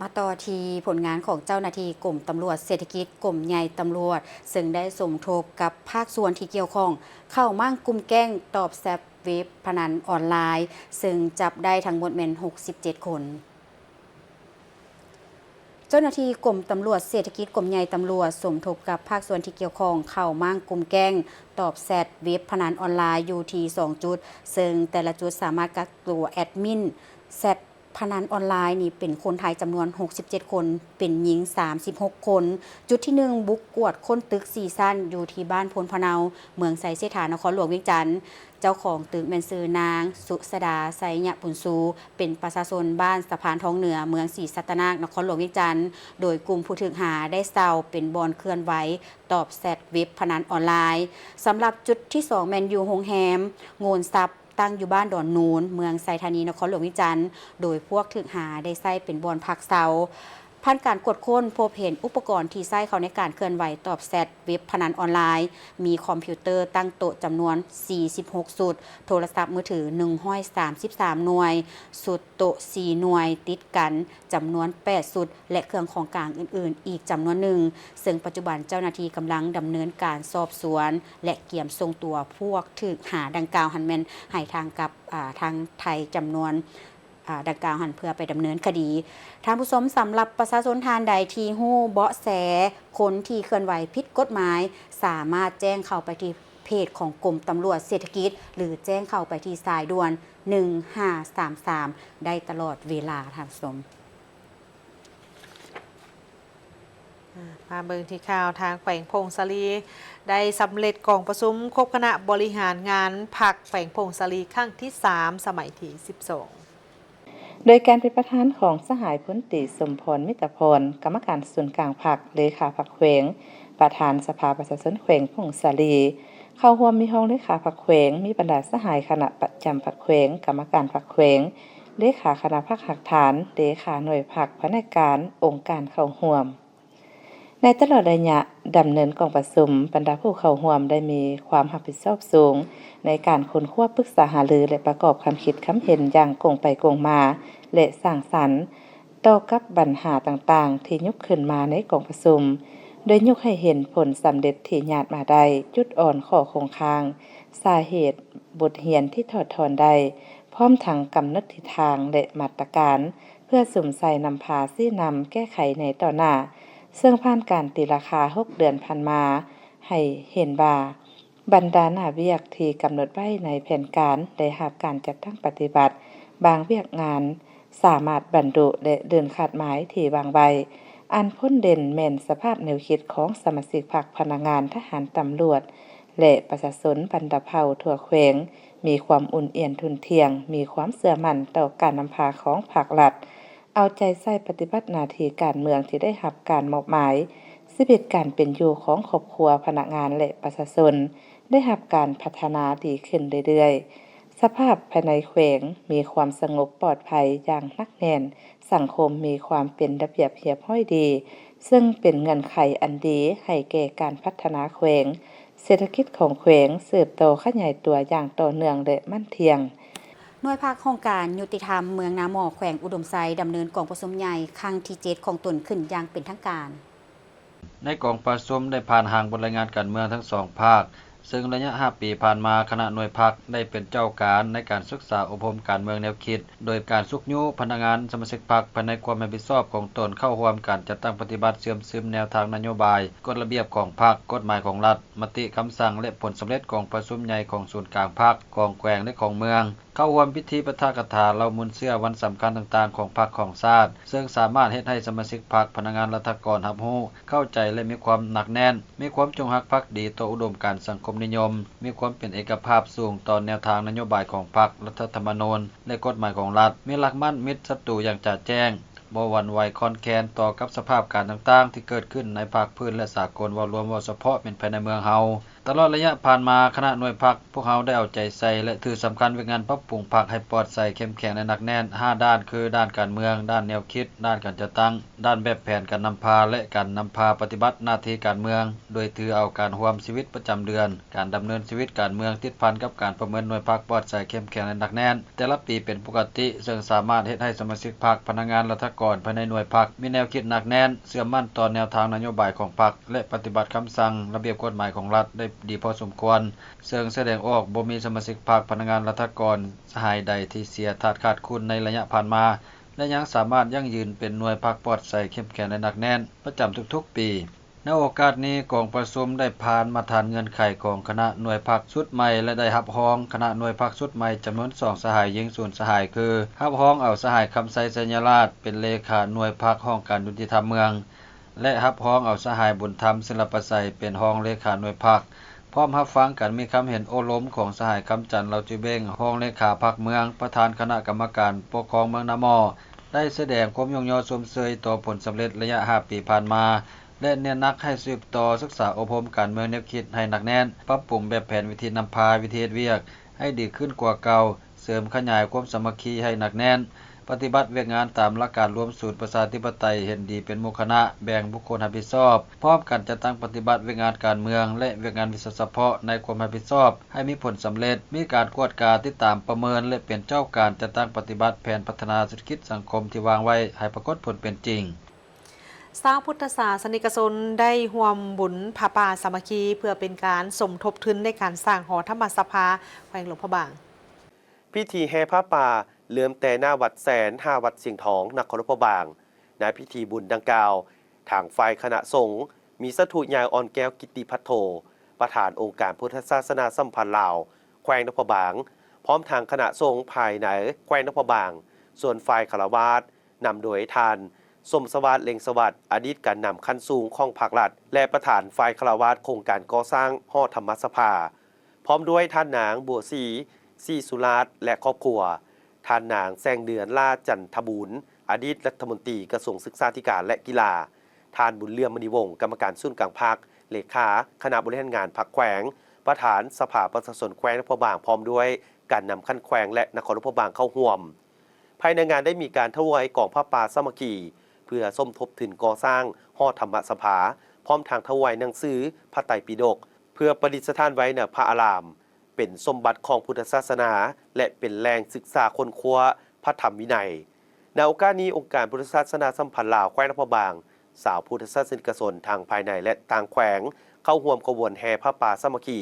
ມາຕໍ່ທີ່ຜົນງານຂອງເຈົ້າໜ້າທີ່ກົມຕຳຫຼວດເສດຖະກິດ ກົມໃຫຍ່ຕຳຫຼວດ ເຊິ່ງໄດ້ສົມທົບກັບພາກສ່ວນທີ່ກ່ຽວຂ້ອງ ເຂົ້າມ້າງກຸ່ມແກ້ງຕອບແຊັບເວັບພະນັນອອນລາຍ ເຊິ່ງຈັບໄດ້ທັງໝົດແມ່ນຫົກສິບເຈັດຄົນ. ເຈົ້າໜ້າທີ່ກົມຕຳຫຼວດເສດຖະກິດ ກົມໃຫຍ່ຕຳຫຼວດ ສົມທົບກັບພາກສ່ວນທີ່ກ່ຽວຂ້ອງ ເຂົ້າມ້າງກຸ່ມແກ້ງຕອບແຊັດເວັບພະນັນອອນລາຍຢູ່ທີ່ສອງຈຸດ, ເຊິ່ງແຕ່ລະຈຸດສາມາດກັກຕົວແອດມິນແຊັດ ພະນັນອອນລາຍນີ້ເປັນຄົນໄທຈຳນວນຫົກສິບເຈັດຄົນ, ເປັນຍິງສາມສິບຫົກຄົນ. ຈຸດທີໜຶ່ງ ບຸກກວດຄົ້ນຕຶກສີ່ຊັ້ນ ຢູ່ທີ່ບ້ານໂພນພະເນົາ ເມືອງໄຊເສດຖາ ນະຄອນຫຼວງວຽງຈັນ. ເຈົ້າຂອງຕຶກແມ່ນຊື່ນາງ ສຸສະດາ ໄຊຍະບຸນຊູ, ເປັນປະຊາຊົນບ້ານສະພານທອງເໜືອ ເມືອງສີສັດຕະນາກ ນະຄອນຫຼວງວຽງຈັນ, ໂດຍກຸ່ມຜູ້ຖືກຫາໄດ້ເຊົ່າເປັນບ່ອນເຄື່ອນໄຫວຕອບແຊັດເວັບພະນັນອອນລາຍ. ສຳລັບຈຸດທີສອງ ແມ່ນຢູ່ໂຮງແຮມໂງນຊັບ ຕັ້ງຢູ່ບ້ານດອນນູນ ເມືອງໄຊທານີ ນະຄອນຫຼວງວຽງຈັນ, ໂດຍພວກຖືກຫາໄດ້ໃຊ້ເປັນບ່ອນພັກເຊົາ. ຜ່ານການກວດຄົ້ນ ພົບເຫັນອຸປະກອນທີ່ໃຊ້ເຂົ້າໃນການເຄື່ອນໄຫວຕອບແຊັດເວັບພະນັນອອນລາຍ, ມີຄອມພິວເຕີຕັ້ງໂຕະຈຳນວນສີ່ສິບຫົກຊຸດ, ໂທລະສັບມືຖືໜຶ່ງຮ້ອຍສາມສິບສາມໜ່ວຍ, ຊຸດໂຕະສີ່ໜ່ວຍຕິດກັນ ຈຳນວນແປດຊຸດ ແລະ ເຄື່ອງຂອງກາງອື່ນໆ ອີກຈຳນວນໜຶ່ງ, ເຊິ່ງປັດຈຸບັນເຈົ້າໜ້າທີ່ກຳລັງດຳເນີນການສອບສວນ ແລະ ກຽມສົ່ງຕົວພວກຖືກຫາດັ່ງກ່າວຫັ້ນແມ່ນໃຫ້ທາງກັບ ອາ ທາງໄທຈຳນວນ ອາ ດັ່ງກ່າວຫັ້ນ ເພື່ອໄປດຳເນີນຄະດີ. ທ່ານຜູ້ຊົມ, ສຳລັບປະຊາຊົນທ່ານໃດທີ່ຮູ້ເບາະແສຄົນທີ່ເຄື່ອນໄຫວຜິດກົດໝາຍ, ສາມາດແຈ້ງເຂົ້າໄປທີ່ເພຈຂອງກົມຕຳຫຼວດເສດຖະກິດ ຫຼື ແຈ້ງເຂົ້າໄປທີ່ສາຍດ່ວນ ໜຶ່ງຫ້າສາມສາມ ໄດ້ຕະຫຼອດເວລາ, ທ່ານຜູ້ຊົມ. ມາເບິ່ງທີ່ຂ່າວທາງແຂວງຜົ້ງສາລີ ໄດ້ສຳເລັດກອງປະຊຸມຄົບຄະນະບໍລິຫານງານພັກແຂວງຜົ້ງສາລີຄັ້ງທີສາມ ສະໄໝທີສິບສອງ ໂດຍການເປັນປະທານຂອງສະຫາຍພົນຕີ ສົມພອນ ມິດຕະພອນ ກຳມະການສູນກາງພັກ, ເລຂາພັກແຂວງ, ປະທານສະພາປະຊາຊົນແຂວງຜົ້ງສາລີ. ເຂົ້າຮ່ວມມີຮອງເລຂາພັກແຂວງ, ມີບັນດາສະຫາຍຄະນະປະຈຳພັກແຂວງ, ກຳມະການພັກແຂວງ, ເລຂາຄະນະພັກຮາກຖານ, ເລຂາໜ່ວຍພັກ, ພະແນກການ, ອົງການເຂົ້າຮ່ວມ. ໃນຕະຫຼອດໄລຍະດຳເນີນກອງປະຊຸມ, ບັນດາຜູ້ເຂົ້າຮ່ວມໄດ້ມີຄວາມຮັບຜິດຊອບສູງໃນການຄົ້ນຄວ້າ, ປຶກສາຫາລື ແລະ ປະກອບຄຳຄິດຄຳເຫັນຢ່າງກົງໄປກົງມາ ແລະ ສ້າງສັນ ຕໍ່ກັບບັນຫາຕ່າງໆທີ່ຍົກຂຶ້ນມາໃນກອງປະຊຸມ, ໂດຍຍົກໃຫ້ເຫັນຜົນສຳເລັດທີ່ຍາດມາໄດ້, ຈຸດອ່ອນ, ຂໍ້ຄົງຄ້າງ, ສາເຫດ, ບົດຮຽນທີ່ຖອດຖອນໄດ້, ພ້ອມທັງກຳນົດທິດທາງ ແລະ ມາດຕະການ ເພື່ອສຸມໃສ່ນຳພາຊີ້ນຳແກ້ໄຂໃນຕໍ່ໜ້າ, ເຊິ່ງຜ່ານການຕີລາຄາຫົກເດືອນຜ່ານມາ ໃຫ້ເຫັນວ່າ ບັນດາໜ້າວຽກທີ່ກຳນົດໄວ້ໃນແຜນການໄດ້ຮັບການຈັດຕັ້ງປະຕິບັດ, ບາງວຽກງານສາມາດບັນລຸ ແລະ ເດີນຄາດໝາຍທີ່ວາງໄວ້. ອັນພົ້ນເດັ່ນແມ່ນສະພາບແນວຄິດຂອງສະມາຊິກພັກ, ພະນັກງານ, ທະຫານ, ຕຳຫຼວດ ແລະ ປະຊາຊົນບັນດາເຜົ່າທົ່ວແຂວງ ມີຄວາມອຸ່ນອຽນທຸ່ນທ່ຽງ, ມີຄວາມເຊື່ອໝັ້ນຕໍ່ການນຳພາຂອງພາກລັດ, ເອົາໃຈໃສ່ປະຕິບັດໜ້າທີ່ການເມືອງທີ່ໄດ້ຮັບການມອບໝາຍ. ຊີວິດການເປັນຢູ່ຂອງຄອບຄົວ, ພະນັກງານ ແລະ ປະຊາຊົນໄດ້ຮັບການພັດທະນາດີຂຶ້ນເລື້ອຍໆ. ສະພາບພາຍໃນແຂວງມີຄວາມສະຫງົບປອດໄພຢ່າງໜັກແໜ້ນ, ສັງຄົມມີຄວາມເປັນລະບຽບຮຽບຮ້ອຍດີ, ເຊິ່ງເປັນເງື່ອນໄຂອັນດີໃຫ້ແກ່ການພັດທະນາແຂວງ. ເສດຖະກິດຂອງແຂວງສືບຕໍ່ຂະຫຍາຍຕົວຢ່າງຕໍ່ເນື່ອງ ແລະ ໝັ້ນທ່ຽງ. ໜ່ວຍພັກຫ້ອງການຍຸຕິທຳເມືອງນາໝໍ້ ແຂວງອຸດົມໄຊ ດຳເນີນກອງປະຊຸມໃຫຍ່ຄັ້ງທີເຈັດຂອງຕົນຂຶ້ນຢ່າງເປັນທາງການ. ໃນກອງປະຊຸມໄດ້ຜ່ານຮ່າງບົດລາຍງານການເມືອງທັງສອງພາກ, ເຊິ່ງໄລຍະຫ້າປີຜ່ານມາ ຄະນະໜ່ວຍພັກໄດ້ເປັນເຈົ້າການໃນການສຶກສາອົບຮົມການເມືອງແນວຄິດ, ໂດຍການຊຸກຍູ້ພະນັກງານສະມາຊິກພັກພາຍໃນຄວາມຮັບຜິດຊອບຂອງຕົນເຂົ້າຮ່ວມການຈັດຕັ້ງປະຕິບັດເຊື່ອມຊຶມແນວທາງນະໂຍບາຍ, ກົດລະບຽບຂອງພັກ, ກົດໝາຍຂອງລັດ, ມະຕິຄຳສັ່ງ ແລະ ຜົນສຳເລັດກອງປະຊຸມໃຫຍ່ຂອງສູນກາງພັກ, ກອງແຂວງ ແລະ ກອງເມືອງ. ເຂົ້າຮ່ວມພິທີປາຖະກະຖາເລົ່າມູນເຊື້ອວັນສຳຄັນຕ່າງໆຂອງພັກຂອງຊາດ, ເຊິ່ງສາມາດເຮັດໃຫ້ສະມາຊິກພັກ, ພະນັກງານລັດຖະກອນຮັບຮູ້, ເຂົ້າໃຈ ແລະ ມີຄວາມໜັກແໜ້ນ, ມີຄວາມຈົງຮັກພັກດີຕໍ່ອຸດົມການສັງຄົມນິຍົມ, ມີຄວາມເປັນເອກະພາບສູງຕໍ່ແນວທາງນະໂຍບາຍຂອງພັກ, ລັດຖະທຳມະນູນ ແລະ ກົດໝາຍຂອງລັດ, ມີຫຼັກໝັ້ນມິດສັດຕູຢ່າງຈະແຈ້ງ. ບໍ່ຫວັ່ນໄຫວຄອນແຄນຕໍ່ກັບສະພາບການຕ່າງໆທີ່ເກີດຂຶ້ນໃນພາກພື້ນ ແລະ ສາກົນເວົ້າລວມ, ເວົ້າສະເພາະແມ່ນພາຍໃນເມືອງເຮົາ. ຕະຫຼອດໄລຍະຜ່ານມາ, ຄະນະໜ່ວຍພັກພວກເຮົາໄດ້ເອົາໃຈໃສ່ ແລະ ຖືສຳຄັນວຽກງານປັບປຸງພັກໃຫ້ປອດໃສ, ເຂັ້ມແຂງ ແລະ ໜັກແໜ້ນ ຫ້າດ້ານ ຄື ດ້ານການເມືອງ, ດ້ານແນວຄິດ, ດ້ານການຈັດຕັ້ງ, ດ້ານແບບແຜນການນຳພາ ແລະ ການນຳພາປະຕິບັດໜ້າທີ່ການເມືອງ, ໂດຍຖືເອົາການຮ່ວມຊີວິດປະຈຳເດືອນ, ການດຳເນີນຊີວິດການເມືອງຕິດພັນກັບການປະເມີນໜ່ວຍພັກປອດໃສ, ເຂັ້ມແຂງ ແລະ ໜັກແໜ້ນ ແຕ່ລະປີເປັນປົກກະຕິ, ເຊິ່ງສາມາດເຮັດໃຫ້ສະມາຊິກພັກ, ພະນັກງານລັດຖະກອນພາຍໃນໜ່ວຍພັກ ມີແນວຄິດໜັກແໜ້ນ, ເຊື່ອໝັ້ນຕໍ່ແນວທາງນະໂຍບາຍຂອງພັກ ແລະ ປະຕິບັດຄຳສັ່ງ, ລະບຽບກົດໝາຍຂອງລັດໄດ້ດີພໍສົມຄວນ, ເຊິ່ງສະແດງອອກບໍ່ມີສະມາຊິກພັກ, ພະນັກງານລັດຖະກອນສະຫາຍໃດທີ່ເສຍທາດຂາດຄຸນໃນໄລຍະຜ່ານມາ ແລະ ຍັງສາມາດຢັ້ງຢືນເປັນໜ່ວຍພັກປອດໃສ, ເຂັ້ມແຂງ ແລະ ໜັກແໜ້ນປະຈຳທຸກໆປີ. ໃນໂອກາດນີ້ ກອງປະຊຸມໄດ້ຜ່ານມາດຕະຖານເງື່ອນໄຂຂອງຄະນະໜ່ວຍພັກຊຸດໃໝ່ ແລະ ໄດ້ຮັບຮອງຄະນະໜ່ວຍພັກຊຸດໃໝ່ຈຳນວນສອງສະຫາຍ, ຍິງສູນສະຫາຍ ຄື ຮັບຮອງເອົາສະຫາຍ ຄຳໄຊ ໄຊຍະລາດ ເປັນເລຂາໜ່ວຍພັກຫ້ອງການຍຸຕິທຳເມືອງ ແລະ ຮັບຮອງເອົາສະຫາຍ ບຸນທຳ ສິລະປະໄຊ ເປັນຮອງເລຂາໜ່ວຍພັກ. ພ້ອມຮັບຟັງການມີຄຳເຫັນໂອ້ລົມຂອງສະຫາຍ ຄຳຈັນ ເລົ່າຈື່ເບັງ ຮອງເລຂາພັກເມືອງ, ປະທານຄະນະກຳມະການປົກຄອງເມືອງນາໝໍ້ ໄດ້ສະແດງຄວາມຍ້ອງຍໍຊົມເຊີຍຕໍ່ຜົນສຳເລັດໄລຍະຫ້າປີຜ່ານມາ ແລະ ເນັ້ນໜັກໃຫ້ສືບຕໍ່ສຶກສາອົບຮົມການເມືອງແນວຄິດໃຫ້ໜັກແໜ້ນ, ປັບປຸງແບບແຜນວິທີນຳພາ, ວິທີເຮັດວຽກໃຫ້ດີຂຶ້ນກວ່າເກົ່າ, ເສີມຂະຫຍາຍຄວາມສາມັກຄີໃຫ້ໜັກແໜ້ນ, ປະຕິບັດວຽກງານຕາມຫຼັກການລວມສູນປະຊາທິປະໄຕ, ເຫັນດີເປັນໝູ່ຄະນະ, ແບ່ງບຸກຄົນຮັບຜິດຊອບ, ພ້ອມກັນຈັດຕັ້ງປະຕິບັດວຽກງານການເມືອງ ແລະ ວຽກງານວິຊາສະເພາະໃນຄວາມຮັບຜິດຊອບໃຫ້ມີຜົນສຳເລັດ, ມີການກວດກາ, ຕິດຕາມ, ປະເມີນ ແລະ ເປັນເຈົ້າການຈັດຕັ້ງປະຕິບັດແຜນພັດທະນາເສດຖະກິດສັງຄົມທີ່ວາງໄວ້ໃຫ້ປາກົດຜົນເປັນຈິງ. ຊາວພຸດທະສາສະນິກະຊົນໄດ້ຮ່ວມບຸນຜ້າປ່າສາມັກຄີ ເພື່ອເປັນການສົມທົບທຶນໃນການສ້າງຫໍທຳມະສະພາແຂວງຫຼວງພະບາງ. ພິທີແຫ່ຜ້າປ່າເລີ່ມແຕ່ໜ້າວັດແສນ ຫາວັດຊຽງທອງ ນະຄອນຫຼວງພະບາງ. ໃນພິທີບຸນດັ່ງກ່າວ, ທາງຝ່າຍຄະນະສົງ ມີສາທຸຍາຍ ອ່ອນແກ້ວ ກິດຕິພັດໂທ ປະທານອົງການພຸດທະສາສະໜາສຳພັນລາວ ແຂວງຫຼວງພະບາງ, ພ້ອມທັງຄະນະສົງພາຍໃນແຂວງຫຼວງພະບາງ, ສ່ວນຝ່າຍຄາລະວາດ ນຳໂດຍທ່ານ ສົມສະຫວາດ ເລັງສະຫວັດ ອະດີດການນຳຂັ້ນສູງຂອງພາກລັດ ແລະ ປະທານຝ່າຍຄາລະວາດໂຄງການກໍ່ສ້າງຫໍທຳມະສະພາ, ພ້ອມດ້ວຍທ່ານນາງ ບົວສີ ສີສຸລາດ ແລະ ຄອບຄົວ, ທ່ານນາງ ແສງເດືອນ ຫຼ້າຈັນທະບູນ ອະດີດລັດຖະມົນຕີກະຊວງສຶກສາທິການ ແລະ ກິລາ, ທ່ານ ບຸນເຫຼືອມ ມະນີວົງ ກຳມະການສູນກາງພັກ, ເລຂາຄະນະບໍລິຫານງານພັກແຂວງ, ປະທານສະພາປະຊາຊົນແຂວງຫຼວງພະບາງ ພ້ອມດ້ວຍການນຳຂັ້ນແຂວງ ແລະ ນະຄອນຫຼວງພະບາງເຂົ້າຮ່ວມ. ພາຍໃນງານໄດ້ມີການຖວາຍກອງຜ້າປ່າສາມັກຄີ ເພື່ອສົມທົບທຶນກໍ່ສ້າງຫໍທຳມະສະພາ, ພ້ອມທັງຖວາຍໜັງສືພະໄຕປິດົກ ເພື່ອປະດິດສະຖານໄວ້ໃນພະອາລາມ, ເປັນສົມບັດຂອງພຸດທະສາສະໜາ ແລະ ເປັນແຫຼ່ງສຶກສາຄົ້ນຄວ້າພະທຳວິໄນ. ໃນໂອກາດນີ້, ອົງການພຸດທະສາສະໜາສຳພັນລາວ ແຂວງຫຼວງພະບາງ, ຊາວພຸດທະສາສະນິກະຊົນທັງພາຍໃນ ແລະ ຕ່າງແຂວງ ເຂົ້າຮ່ວມຂະບວນແຫ່ຜ້າປ່າສາມັກຄີ,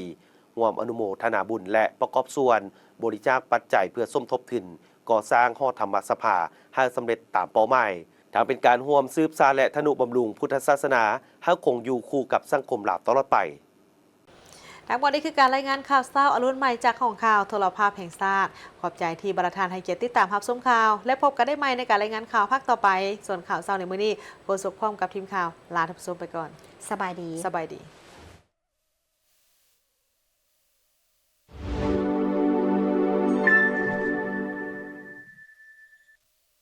ຮ່ວມອະນຸໂມທະນາບຸນ ແລະ ປະກອບສ່ວນບໍລິຈາກປັດໄຈ ເພື່ອສົມທົບທຶນກໍ່ສ້າງຫໍທຳມະສະພາໃຫ້ສຳເລັດຕາມເປົ້າໝາຍ, ທັງເປັນການຮ່ວມສືບສານ ແລະ ທະນຸບຳລຸງພຸດທະສາສະໜາໃຫ້ຄົງຢູ່ຄູ່ກັບສັງຄົມລາວຕະຫຼອດໄປ. ທັງໝົດນີ້ຄືການລາຍງານຂ່າວເຊົ້າອະລຸນໃໝ່ຈາກຫ້ອງຂ່າວໂທລະພາບແຫ່ງຊາດ. ຂອບໃຈທີ່ບັນດາທ່ານໃຫ້ກຽດຕິດຕາມຮັບຊົມຂ່າວ ແລະ ພົບກັນໄດ້ໃໝ່ໃນການລາຍງານຂ່າວພາກຕໍ່ໄປ. ສ່ວນຂ່າວເຊົ້າໃນມື້ນີ້, ໂຄສົກພ້ອມກັບທີມຂ່າວ ລາທ່ານຜູ້ຊົມໄປກ່ອນ. ສະບາຍດີ. ສະບາຍດີ.